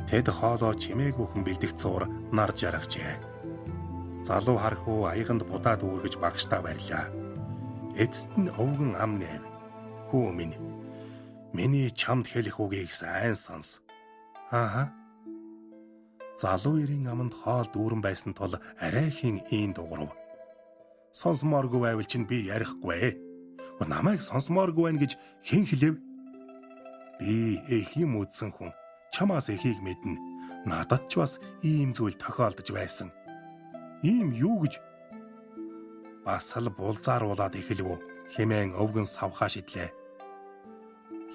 Тэд хоолоо чимээгүйхэн бэлдэх зуур нар жаргажээ. Залуу харахуу аяганд будаа дүүргэж багштаа барьлаа. Эцэст нь өвгөн ам нээв. "Хүү минь, миний чамд хэлэх үгийг сайн сонс." "Ааха." Залуу эрийн аманд хоол дүүрэн байсан тул арайхийн ийн дуурав. "Сонсомооргүй байвал чинь би ярихгүй. Намайг сонсомооргүй байна гэж хэн хэлэв? Би их юм үзсэн хүн. Чамаас ихийг мэднэ. Надад ч бас ийм зүйл тохиолдож байсан." "Ийм юу гэж?" Бас л булзааруулад эхэлв хэмээн өвгөн савхаа шидлээ.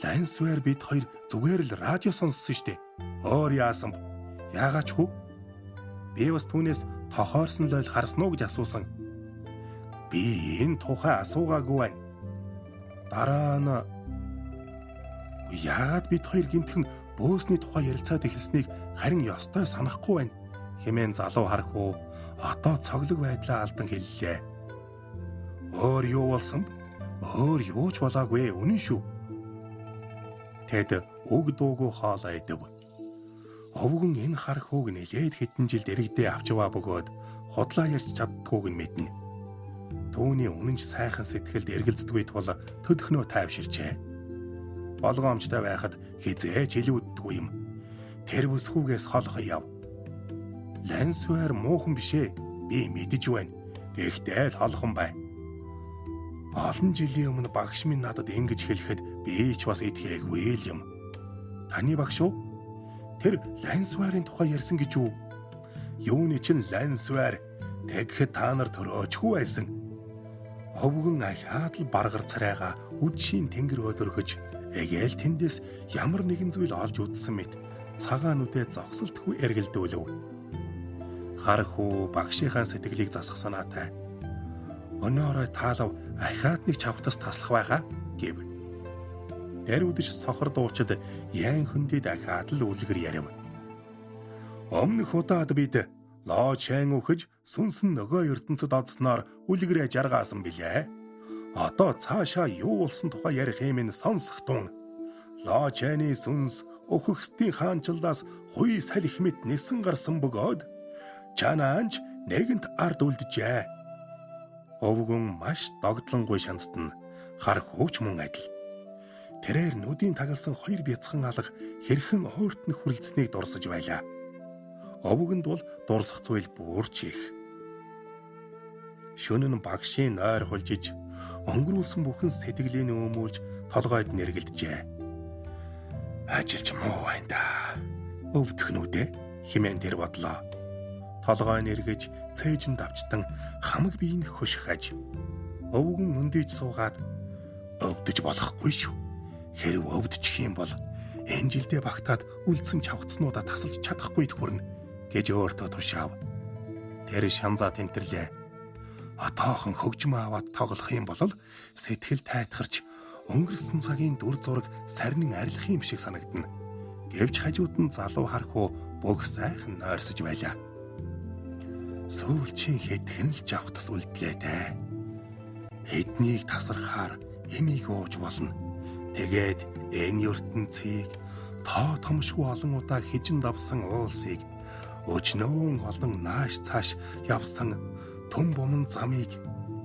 Лансвэр бид хоёр зүгээр л радио сонссон штэ. Өөр яасан бэ? Яагаад ч хүү? Би бас түүнээс тохоорсон лойл харсан уу гэж асуусан. Би энэ тухай асуугаагүй байна. Дараа нь яагаад бид хоёр гинтхэн бөөсний тухай ярилцаад эхэлснийг харин ёстой санахгүй байна хэмээн залуу харах уу одоо цоглог байдлаа алдан хэллээ. Өөр юу болсон? Өөр юу ч болоогүй, үнэн шүү. Тэд үг дуугүй хоолоо идэв. Овгон энэ харах хүүг нэлээд хэдэн жилд иргэдээ авчваа бөгөөд худлаа ярьж чаддгүйг нь мэднэ. Түүний үнэнч сайхан сэтгэлд эргэлздэггүй тул төдөхнөө тайвширчээ. Болгоомжтой байхад хизээч илүүддэггүй юм. Тэр бүсгүйгээс холхон яв. Лансвэр муухан бишээ. Би мэдэж байна. Гэхдээ л холхон бай. Олон жилийн өмнө багш минь надад ингэж хэлэхэд би ч бас итгээгүй л юм. Таны багш уу? Тэр Лансварын тухай ярьсан гэж үү? Юуны чинь Лансвар тэгэхэд та нар төрөөчгүй байсан. Ховгон ахаад л баргар царайгаа үдшийн тэнгэр өдөрхөж эгээл тэндээс ямар нэгэн зүйл олж үзсэн мэт цагаан нүдээ зогсолтгүй эргэлдүүлв. Хархүү багшийнхаа сэтгэлийг засах санаатай. Өнөөрөө таалав ахаад нэг чавтас таслах байхаа гэв. Тэр үдэж сохор дуучид яан хөндөд ахаад л үлгэр ярив. Өмнөх удаад бид лоочайн үхэж сүнсэн нөгөө ертөнцид одсноор үлгэрээ жаргаасан билээ. Одоо цаашаа юу болсон тухай ярих юм нь сонсох тун. Лоочайны сүнс өөхөксдийн хаанчлалаас хуй салхи мэт нисэн гарсан бөгөөд чанаанч нэгэнт ард үлджээ. Овгон маш догдлонгуй шанцтан хар хөөч мөн адил. Тэрээр нүдийн тагалсан хоёр бяцхан алга хэрхэн ойрт нь хүрэлцсэнийг дурсаж байлаа. Овгонд бол дурсах зүйл бүрч их. Шөнө нь багшийн нойр хулжиж өнгөрүүлсэн бүхэн сэтгэлийн өмүүлж толгойд нэргэлджээ. Ажилч муу байна да. Өвдөх нүдэ химэн тэр бодлоо. Толгой нэргэж цээжин давчтан хамаг бие нь хөших аж. Өвгөн өндийж суугаад өвдөж болохгүй шүү. Хэрв өвдчих юм бол энэ жилдээ багтаад үлдсэн чавгацнуудаа тасалж чадахгүй хүрнэ гэж өөртөө тушаав. Тэр шанзаа тэмтэрлээ. Отоохон хөгжмөө аваад тоглох юм бол сэтгэл тайтгарч өнгөрсөн цагийн дүр зураг сарнин арилах юм шиг санагдана. Гэвч хажууд нь залуу хархуу бүх сайхан нойрсож байлаа. Сүүлчийн хэдхэн л жавхтас үлдлээ дээ. Эднийг тасархаар эмийг ууж болно. Тэгээд энэ ертөнцийг тоо томшгүй олон удаа хижин давсан уулсыг өчнөөн олон нааш цааш явсан түн буман замыг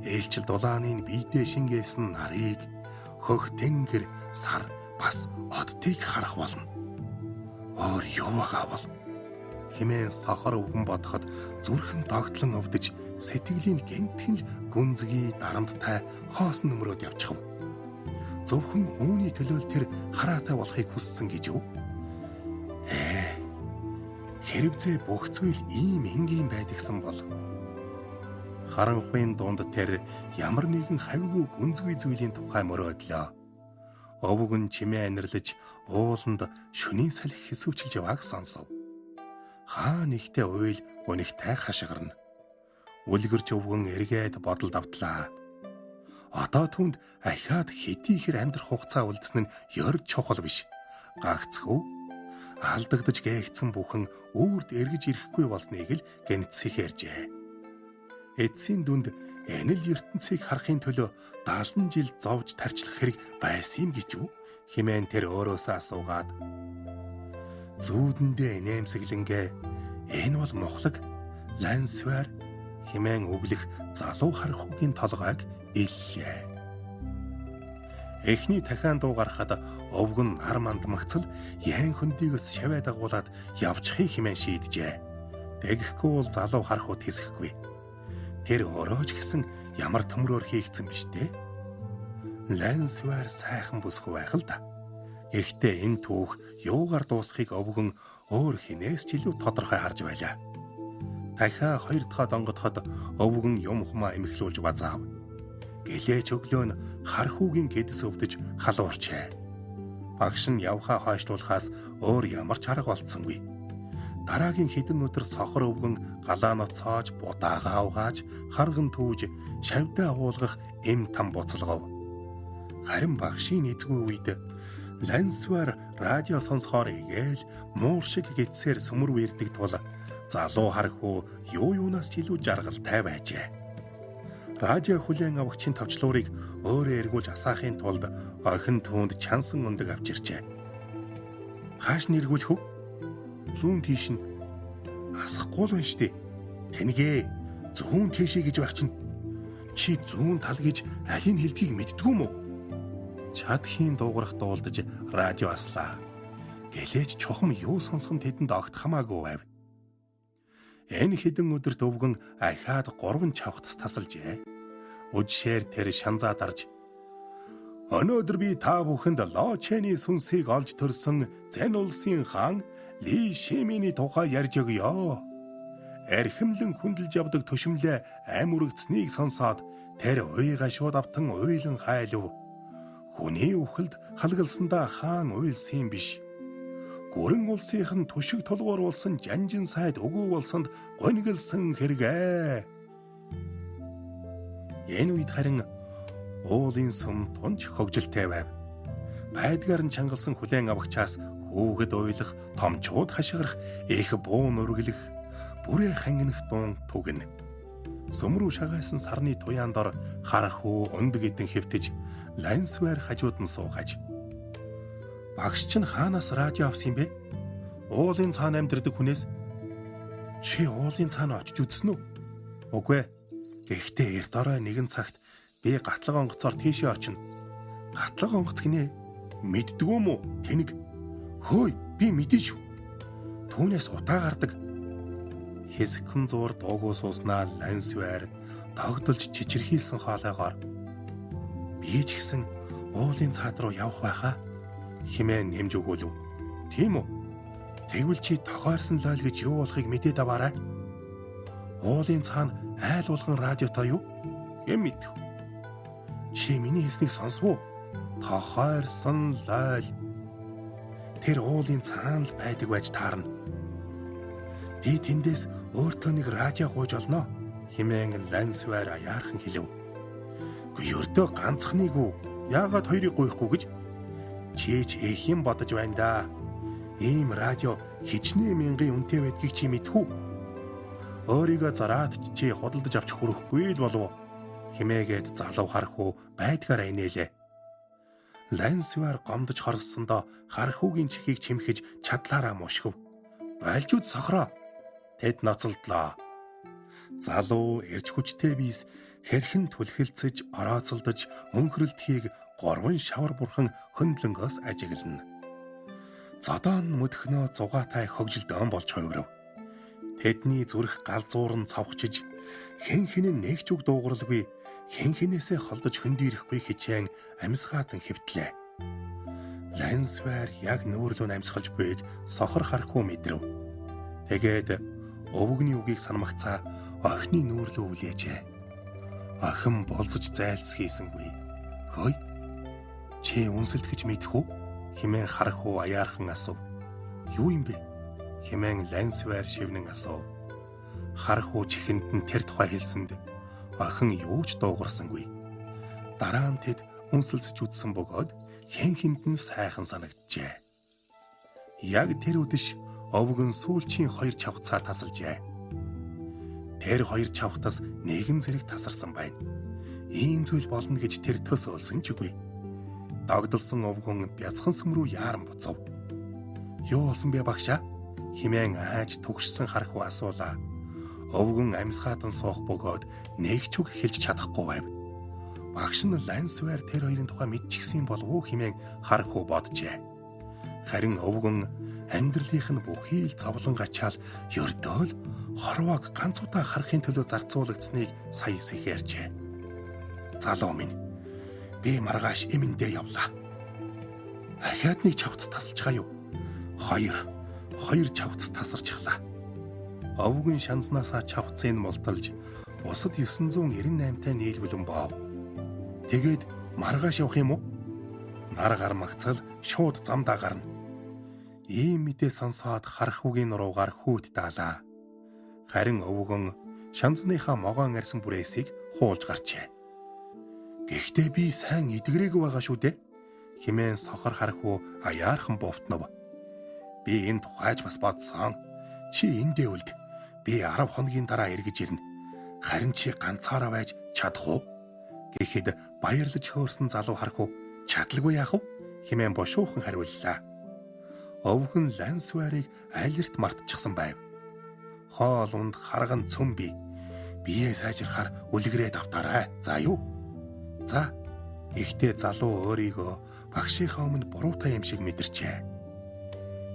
ээлжил дулааны биедээ шингээсэн нарыг хөх тэнгэр сар бас оддыг харах болно. Өөр юу байгаа бол химэн сохор өвгөн бодоход зүрхэн догтлон өвдөж сэтгэлийн гэнтхэн л гүнзгий дарамттай хоосон нөмрөөд явчихв. Зөвхөн үүний төлөө л тэр хараатай болохыг хүссэн гэж юу? Хэрвзээ бүх зүйл ийм энгийн байдагсан бол харанхуйн дунд тэр ямар нэгэн хавьгүй гүнзгий зүйлийн тухай мөрөөдлөө. Овгөн чимээ анирлаж ууланд шөнийн салхи хэсүүчилж явааг сонсов. Хаа нэгтээ уйл гунигтай хашгирна. Үлгэрч өвгөн эргээд бодолд автлаа. Одоо түнд ахиад хэдий хэр амьдрах хугацаа үлдсэн нь ёр чухал биш. Гагцхүү алдагдаж гээгдсэн бүхэн үүрд эргэж ирэхгүй болсныг л гэнэтсэхээржээ. Эцсийн дүнд энэ л ертөнцийг харахын төлөө 70 жил зовж тарчлах хэрэг байсан юм гэж үү? Химэн тэр өөрөөсөө асуугаад зүүдэндээ нэмсэглэнгээ энэ бол мухлаг лансвар химэн өглөх залуу харахуугийн толгойг иллээ. Эхний дахиан дуу гарахад овгон нар мандмагцал яан хөндийгөөс шаваа дагуулад явчихыг химэн шийджээ. Тэгэхгүй бол залуу харахуу тэсэхгүй. Тэр өөрөө ч гэсэн ямар төмрөөр хийгдсэн биш дээ. Лансвар сайхан бүсгүй байх л да. Гэхдээ энэ түүх юугаар дуусахыг өвгөн өөр хинээс ч илүү тодорхой харж байлаа. Дахиад хоёр дахь донгодоход өвгөн юм хумаа эмхлүүлж базаав. Гэлээч өглөө нь хархүүгийн гэдэс өвдөж халуурчээ. Багш нь явхаа хойшлуулахаас өөр ямар ч арга олдсонгүй. Дараагийн хэдэн өдөр сохор өвгөн галаа ноцоож, будаагаа угааж, харган түүж, шавьдаа уулгах эм там буцалгав. Харин багшийн эзгүй үед Лансвар радио сонсохоор игээл муур шиг гэтсээр сүмэр үердэг тул залуу хархүү юу юунаас ч илүү жаргалтай байжээ. Радио хүлээн авагчийн товчлуурыг өөрөө эргүүлж асаахын тулд охин түүнд чансан өндөг авч иржээ. Хааш нь эргүүлэх вэ? Зүүн тийш нь. Асахгүй л байна штэ. Тэнгээ зүүн тийшээ гэж байх чинь. Чи зүүн тал гэж алийг хэлдгийг мэддгүй юм уу? Чадхийн дуугарах дуулдаж радио аслаа. Гэлээч чухам юу сонсох нь тэдэнд огт хамаагүй байв. Энэ хэдэн өдөрт өвгөн ахаад 3 чавхтас тасалжээ. Үжшээр тэр шанзаа дарж өнөөдөр би та бүхэнд Лочены сүнсийг олж төрсөн Зэн улсын хаан Ли Шиминий тухай ярьж өгье. Эрхэмлэн хүндэлж явдаг төшөмлөө ам үргэцнийг сонсоод тэр уйга шууд автан уйлан хайлв. Хүний үхэлд халгалсандаа хаан уйлсан юм биш. Гүрэн улсынх нь түшиг тулгууруулсан жанжин сайд үгүй болсонд гонигилсан хэрэгээ. Энэ үед харин уулын сүм тунч хөгжилтэй байв. Байдгаар нь чангалсан хүлээн авахчаас хүүхэд уйлах, томчууд хашгирах, их буун үргэлэх, бүрээ хангинах дуун түгэнэ. Сүм рүү шагайсан сарны туяан дор харах хүү өндөг эдэн хэвтэж лансвэр хажууд нь суухаж. Багш чинь хаанаас радио авсан юм бэ? Уулын цаана амьдардаг хүнээс. Чи уулын цаана очиж үзсэн үү? Үгүй ээ. Гэхдээ эрт орой нэгэн цагт би гатлаг онгоцоор тийшээ очино. Гатлаг онгоц гинэ? Мэддгүү юм уу? Тэнэг. Хөөе, би мэдэн шүү. Түүнээс удаа гардаг. Хэсэгхэн зуур дуугүй сууснаа лансвэр тогтолж чичирхийлсэн хоолойгоор би ч гэсэн уулын цаад руу явах байхаа хэмээн нэмж өгөөлв. Тийм үү? Тэгвэл чи тохойрсон лойл гэж юу болохыг мэдээд аваарай. Уулын цаана айл болгон радиотой юу? Хэм мэдв. Чи миний хэлснийг сонсов уу? Тохойрсон лойл. Тэр уулын цаана л байдаг байж таарна. Би тэндээс өөртөө нэг радио гуйж олно хэмээн лансвар аяархан хэлв. Үгүй ердөө ганцхныг үү? Яагаад хоёрыг гуйхгүй гэж? Чийч их юм бодож байна да. Ийм радио хичнээн мянган үнэтэй байдгийг чи мэдэх үү? Өөрийгөө зараат чи худалдаж авч хүрэхгүй л болов хэмээгээд залуу хархүү байдгаараа инээлээ. Лансвар гомдож хорсондоо хархүүгийн чихийг чимхэж чадлаараа мушгив. Байлж үз сохроо. Тэд ноцолдлоо. Залуу эрж хүчтэй биес хэрхэн түлхэлцэж, орооцолдож мөнхрөлдөхийг гурван шавар бурхан хөндлөнгөөс ажиглана. Зодоон мөдхнөө зугаатай хөгжилдөөн болж хувирав. Тэдний зүрх галзуур нь цавхчиж хэн хэн нь нэг ч үг дуугаралгүй, хэн хэнээсээ холдож хөндийрэхгүй хичээн амьсгаатан хэвтлээ. Лансвар яг нүүрлөө амьсгалж буйг сохор хархүү мэдрэв. Тэгээд өвгөний үгийг санамгцаа охины нүүрлөө үлээжээ. Охин болзож зайлс хийсэнгүй. Хөөе. Чи үнсэлтгэж мэдэх үү? Химэн харахуу аяархан асуув. Юу юм бэ? Химэн лансвар шивнэн асуув. Харахуу чихэнд нь тэр тухай хэлсэнд охин юу ч дуугарсангүй. Дараа нь тэд үнсэлцэж үзсэн бөгөөд хэн хэнд нь сайхан санагджээ. Яг тэр үдэш овгон сүүлчийн 2 чавцаа тасалжээ. Тэр 2 чавхтас нэгэн зэрэг тасарсан байна. Ийм зүйл болно гэж тэр төсөөлсөн ч үгүй. Догдолсон овгон бяцхан сүм рүү яаран буцав. Юу болсон бэ багшаа? Химээн айж түгшсэн харахуу асуулаа. Овгон амьсгаатан суух бөгөөд нэг ч үг хэлж чадахгүй байв. Багш нь лансвар тэр хоёрын тухай мэдчихсэн болов уу хэмээн харахуу боджээ. Харин овгон амьдралынх нь бүхий л зовлон гачаал ердөө л хорвоог ганц удаа харахын төлөө зарцуулагдсныг сая сэхээрчээ. Залуу минь, би маргааш эмэндээ явлаа. Ахиад нэг чавтас тасалчихаа юу? Хоёр чавтас тасарчихлаа. Овгон шанзнаасаа чавцыг мулталж бусад 998-тай нийлбэлэн боов. Тэгээд маргааш явах юм уу? Нар гармагцал шууд замдаа гарна. Ийм мэдээ сонсоод харахүгийн нуруугаар хүүт даалаа. Харин өвгөн шанзныхаа могоон арьсан бүрээсийг хуулж гарчээ. Гэхдээ би сайн эдгэрээгүй байгаа шүү дээ, хэмээн сохор харахүү аяархан бовтнов. Би энэ тухайж бас бодсон. Чи эндээ үлд. Би 10 хоногийн дараа эргэж ирнэ. Харин чи ганцаараа байж чадах уу? Гэхэд баярлаж хөөрсөн залуу харахүү чадалгүй яах вэ? Хэмээн бошуухан хариуллаа. Өвгөн Лансварыг айлэрт мартчихсан байв. Хоол унд харган цөм би. Биеэ сайжрахаар үлгэрээ давтаарай. За юу? За. Гэхдээ залуу өөрийгөө багшийнхаа өмнө буруутай юм шиг мэдэрчээ.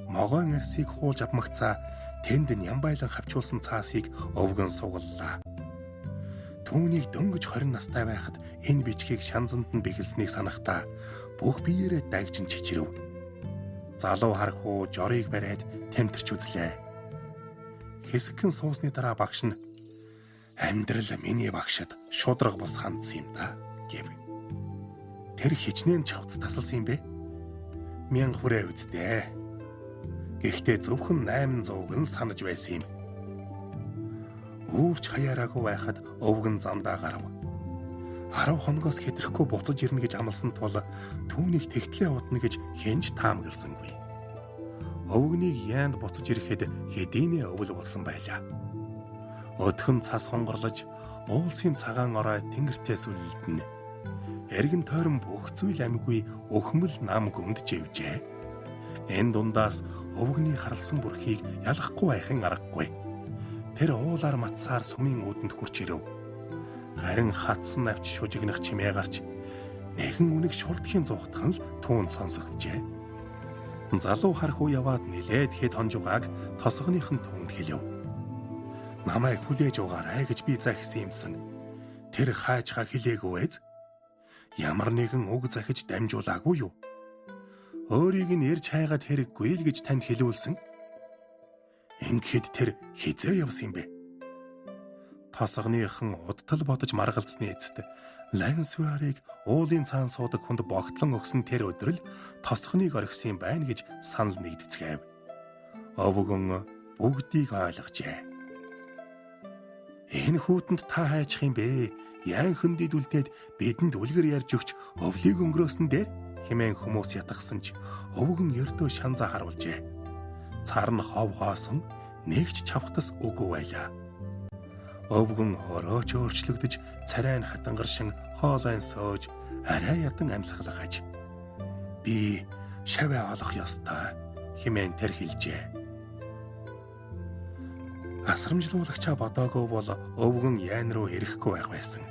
Могоон арсыг хуулж авмагцаа тэнд нямбайлан хавчуулсан цаасыг өвгөн сугаллаа. Түүнийг дөнгөж 20 настай байхад энэ бичгийг шанзанд нь бэхэлснийг санахдаа бүх биеэрээ дагжин чичрэв. Залуу харахуу жорыг бариад тэмтэрч үзлээ. Хэсэгхэн суусны дараа багш нь амьдрал миний багшид шудраг бус хандсан юм да гэв. Тэр хичнээн чавц тасалсан юм бэ? 1000 хүрээ үздээ. Гэхдээ зөвхөн 800-г нь санаж байсан юм. Үүрч хаяараагүй байхад өвгөн замдаа гарав. 10 хоногоос хэтрэхгүй буцаж ирнэ гэж амласан тул түүнийг тэгтлээ удна гэж хэн ч таамагласангүй. Өвгнийг яанд буцаж ирэхэд хэдийнэ өвөл болсон байлаа. Өдхөн цас хонгорлож уулсын цагаан орой тэнгэртээ сүлэлдэнэ. Эргэн тойрон бүх зүйл амьгүй өхмөл нам гүмд живжээ. Энэ дундаас өвгний харалсан бүрхийг ялахгүй байхын аргагүй. Тэр уулаар матсаар сүмийн үүдэнд хүрч ирэв. Харин хатсан навч шүжигнэх чимээ гарч нэгэн үнэг шурдхийн зугтхан л түүнд сонсогджээ. Залуу хархуу яваад нилээд хэд хонжугааг тосгоных нь түүнд хэлэв. Намайг хүлээж угаарай гэж би захисан юмсан. Тэр хайжха хэлээгүй эз. Ямар нэгэн үг захиж дамжуулаагүй юу? Өөрийг нь ирж хайгаад хэрэггүй л гэж танд хэлүүлсэн. Ингэхэд тэр хизээ явсан юм бэ? Тосгоныхан удтал бодож маргалцсны эцэст Лансварыг уулын цаан суудаг хүнд богтлон өгсөн тэр өдөр л тосгоныг орхисон юм байна гэж санал нэгдэцгээв. Өвгөн бүгдийг ойлгожээ. Энэ хүүтэнд та хайчих юм бэ? Яан хөндөд үлдээд бидэнд үлгэр ярьж өгч өвлийг өнгөрөөсөн дээр хэмээн хүмүүс ятгсан ч өвгөн ердөө шанзаа харуулжээ. Цар нь хов хоосон нэгч чавхтас үгүй байлаа. Өвгөн хорооч өөрчлөгдөж царай нь хатангаршин хоолойн сууж арай ядан амьсгалгаж. Би шаваа олох ёстой хэмээн тэр хэлжээ. Асрамжлуулагчаа бодоогүй бол өвгөн яан руу ирэхгүй байх байсан.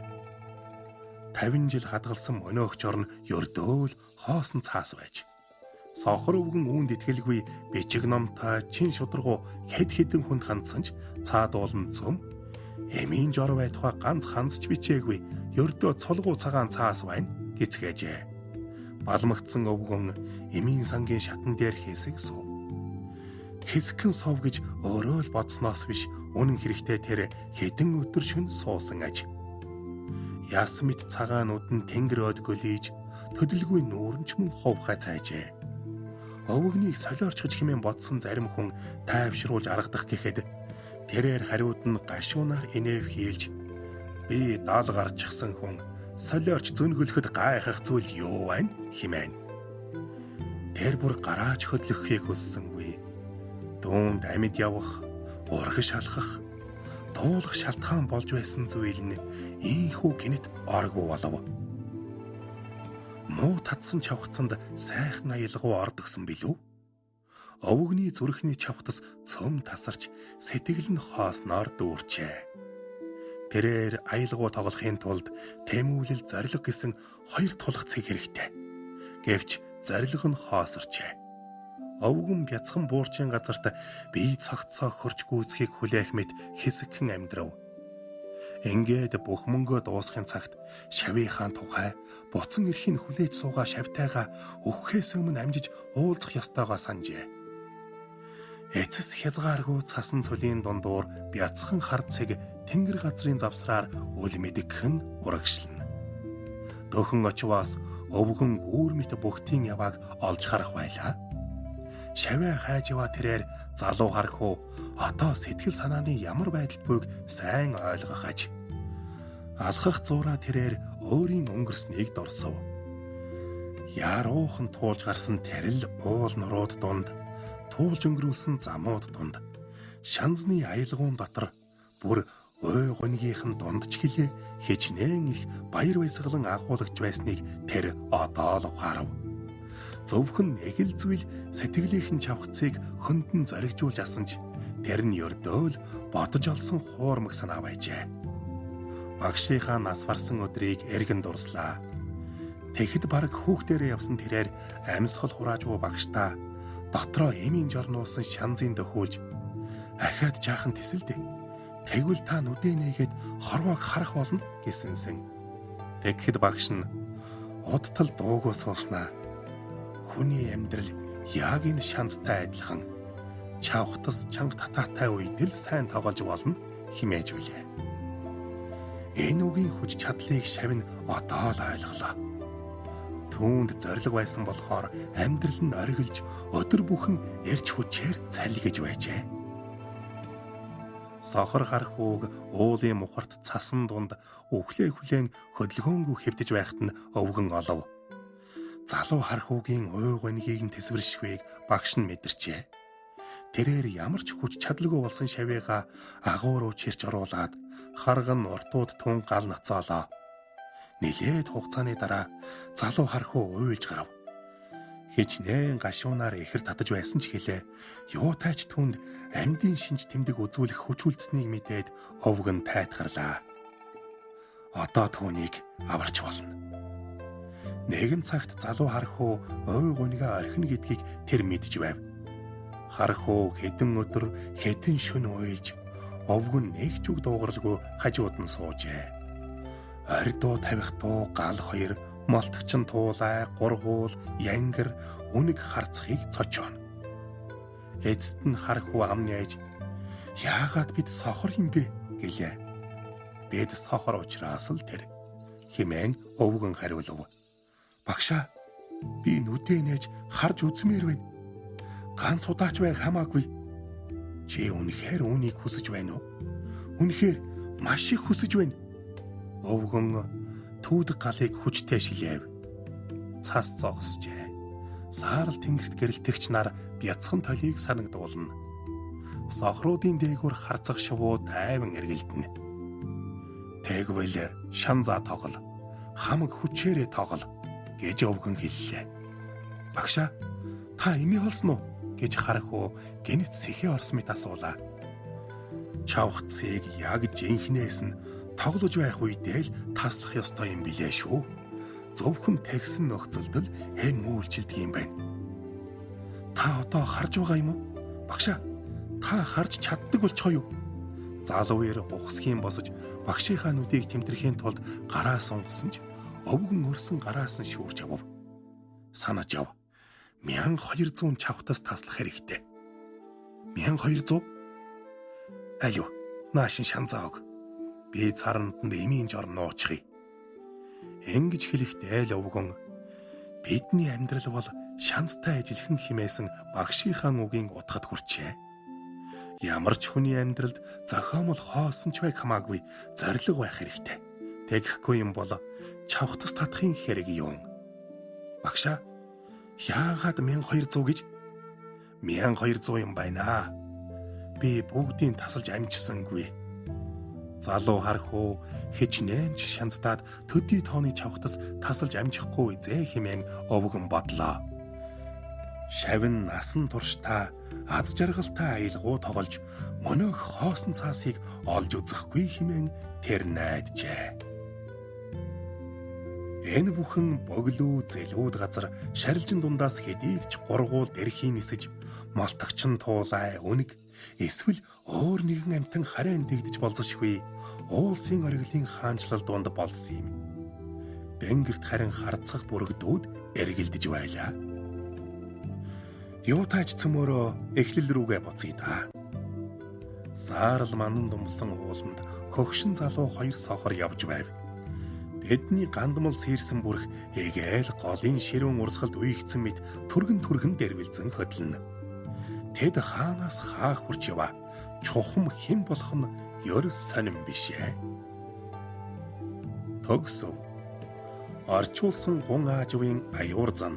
50 жил хадгалсан мөнөөх жорн ердөөл хоосон цаас байж. Сохор өвгөн үүнд итгэлгүй бичиг номтой чин шударгуу хэд хэдэн хүнд хандсан ч цаадуулан цөм эмийн жор байтугай ганц хандч бичээгүй ердөө цулгуу цагаан цаас байна гэцгээжээ. Балмагцсан өвгөн эмийн сангийн шатан дээр хэсэг суув. Хэсэгхэн сов гэж өөрөө л бодсноос биш үнэн хэрэгтээ тэр хэдэн өдөр шөнө суусан аж. Яс мэт цагаанууд нь тэнгэр өдгөлийж төдөлгүй нүүрэн ч мөн хувхай цайжээ. Овгнийг солиорч хэмээн бодсон зарим хүн тайвшруулж аргадах гэхэд тэрээр хариуд нь гашуунаар инээв хийлж би дал гарчихсан хүн солиорч зөнгөлөхөд гайхах зүйл юу байна хэмээн. Тэр бүр гараач хөдлөхийг хүссэнгүй. Дуунд амьд явах, урагш алхах, дуулах шалтгаан болж байсан зүйл нь ийхүү гинэт оргуу болов. Муу татсан чавхцанд сайхан аялгау ордогсон билүү? Овгны зүрхний чавхтас цөм тасарч сэтгэл нь хоосноор дүүрчээ. Тэрээр аялгау тоглохын тулд тэмүүлэл зориг гэсэн хоёр тулах цэг хэрэгтэй. Гэвч зориг нь хоосорчээ. Овгон бяцхан буурчийн газарт бие цогцсоо хөрч гүйцхийг хүлээх мэт хэсэгхэн амьдрав. Ингээд бүх мөнгөө дуусгахын цагт шавийнхаа тухай буцан эрхийг хүлээж суугаа шавтайгаа өгөхээс өмнө амжиж уулзах ёстойгоо санджээ. Эцэс хязгааргүй цасан цөлийн дундуур бяцхан хар цэг тэнгэр газрын завсраар үл мэдгхэн урагшлна. Дөхөн очвоос өвгөн гүүр мэт бүхтийн явааг олж харах байлаа. Шавиа хайж яваа тэрээр залуу харах уу одоо сэтгэл санааны ямар байдалд буйг сайн ойлгох аж. Алхах зуураа тэрээр өөрийн өнгөрснийг дурсав. Яруухан туулж гарсан тэрэл уул нурууд дунд туулж өнгөрүүлсэн замууд дунд шанзны аялгуун дотор бүр ой гунигийнхан дунд ч гэлээ хичнээн их баяр баясгалан агуулагч байсныг тэр одоо л ухаарав. Зөвхөн нэг л зүйл сэтгэлийнхэн чавхцыг хөнтөн зоригжуулж асан ч тэр нь ердөө л бодож олсон хуурмаг санаа байжээ. Багшийнхаа нас барсан өдрийг эргэн дурслаа. Тэгэхэд бараг хүүхдэрээ явсан тэрээр амьсгал хураажгүй багштаа дотроо эмийн жорнуулсан шанзын дөхүүлж ахаад жаахан тэсэлдэ. Тэгвэл та нүдээ нээгээд хорвоог харах болно гэсэнсэн. Тэгэхэд багш нь удтал дуугүй сууснаа. Хүний амьдрал яг энэ шанзтай адилхан. Чавхтас чанга татаатай үед л сайн тоглож болно химээж билээ. Энэ үгийн хүч чадлыг шавь нь одоо л ойлголоо. Түүнд зориг байсан болохоор амьдрал нь оргилж өдөр бүхэн эрч хүчээр цалгиж байжээ. Сохор хархүүг уулын мухарт цасан дунд үхлээ хүлээн хөдөлгөөнгүй хэвдэж байхад нь өвгөн олов. Залуу хархүүгийн уй гуньгийг нь тэсвэршвийг багш нь мэдэрчээ. Тэрээр ямар ч хүч чадалгүй болсон шавыгаа агуу руу чирч оруулаад харган уртууд тун гал ноцоолоо. Нилээд хугацааны дараа залуу хархүү уйлж гарав. Хичнээн гашуунаар ихэр татаж байсан ч хэлээ. Юутай ч түнд амьдын шинж тэмдэг үзүүлэх хүч үлдсэнийг мэдээд овгон тайтгарлаа. Одоо түүнийг аварч болно. Нэгэн цагт залуу хархүү ой гунигаа орхино гэдгийг тэр мэдж байв. Хархүү хэдэн өдөр хэдэн шөнө уйлж овгон нэг ч үг дуугаралгүй хажууд нь суужээ. Ордуу тавих дуу гал хоёр молтогчин туулай, гургуул, янгар, үнэг харцхыг цочооно. Эцэст нь хархүү ам нээж яагаад бид сохор юм бэ гэлээ. Бид сохор учраас л тэр хэмээн өвгөн хариулв. Багшаа би нүдээ нээж харж үзмээр байна. Ганц удаач бай хамаагүй. Чи үнэхээр үүнийг хүсэж байна уу? Үнэхээр маш их хүсэж байна. Өвгөн түүдэг галыг хүчтэй шилээв. Цас зогсжээ. Саарал тэнгэрт гэрэлтэгч нар бяцхан толийг санагдуулна. Сохруудын дээгүүр харцах шувуу тайван эргэлдэнэ. Тэгвэл шанзаа тоглол. Хамаг хүчээрээ тоглол гэж өвгөн хэллээ. Багшаа та эми холсон уу гэж харах уу гэнэт сэхээ орсон мэт асуулаа. Чавхцыг яг жинхнээс нь тоглож байх үедээ л таслах ёстой юм билээ шүү. Зөвхөн тэгсэн нөхцөлд л хэм үйлчилдэг юм байна. Та одоо харж байгаа юм уу? Багшаа, та харж чаддаг болчихоо юу? Залуу үеэр ухсхийн босож багшийнхаа нүдийг тэмтрэхийн тулд гараа сунгасан ч өвгөн өрсөн гараас нь шүүрч авав. Санаж яв. 1200 чавхтас таслах хэрэгтэй. 1200? Алив, наашин шанзаа өг. Би царанд нь эмийн жор нуучихъя. Ингэж хэлэхдээ л өвгөн бидний амьдрал бол шанцтай ажилхэн химээсэн багшийнхаа үгийн утгад хүрчээ. Ямар ч хүний амьдралд зохиомол хоосон ч байг хамаагүй зориг байх хэрэгтэй. Тэгэхгүй юм бол чавхтас татахын хэрэг юм. Багшаа яагаад 1200 гэж? 1200 юм байна. Би бүгдийг тасалж амжсангүй. Залуу харах уу хичнээн ч шанцдаад төдий тооны чавхтас тасалж амжихгүй зээ хэмээн овгон бодлоо. Шавн насан туршдаа аз жаргалтай аялгуу тоглож мөнөөх хоосон цаасыг олж үзэхгүй хэмээн тэр найджээ. Энэ бүхэн боглоо зэлүүд газар шарилжин дундаас хэдийд ч гургуул дэрхийн нисэж молтогчин туулай үнэг эсвэл өөр нэгэн амьтан харин дэгдэж болзошгүй уулсын ориглын хаанчлал дунд болсон юм. Тэнгэрт харин харцах бүрэгдүүд эргэлдэж байлаа. Юутаач цөмөрөө эхлэл рүүгээ буцъя да. Саарал манан думсан ууланд хөгшин залуу хоёр сохор явж байв. Тэдний гандмал сэрсэн бүрх эгээл голын ширүүн урсгалд үегдсэн мэт түргэн түргэн дэрвэлзэн хөдлөнө. Тэд хаанаас хаа хурч яваа чухам хэн болох нь ер сонин биш ээ. Төгсөв. Орчуулсан гун аажвын аюур зан.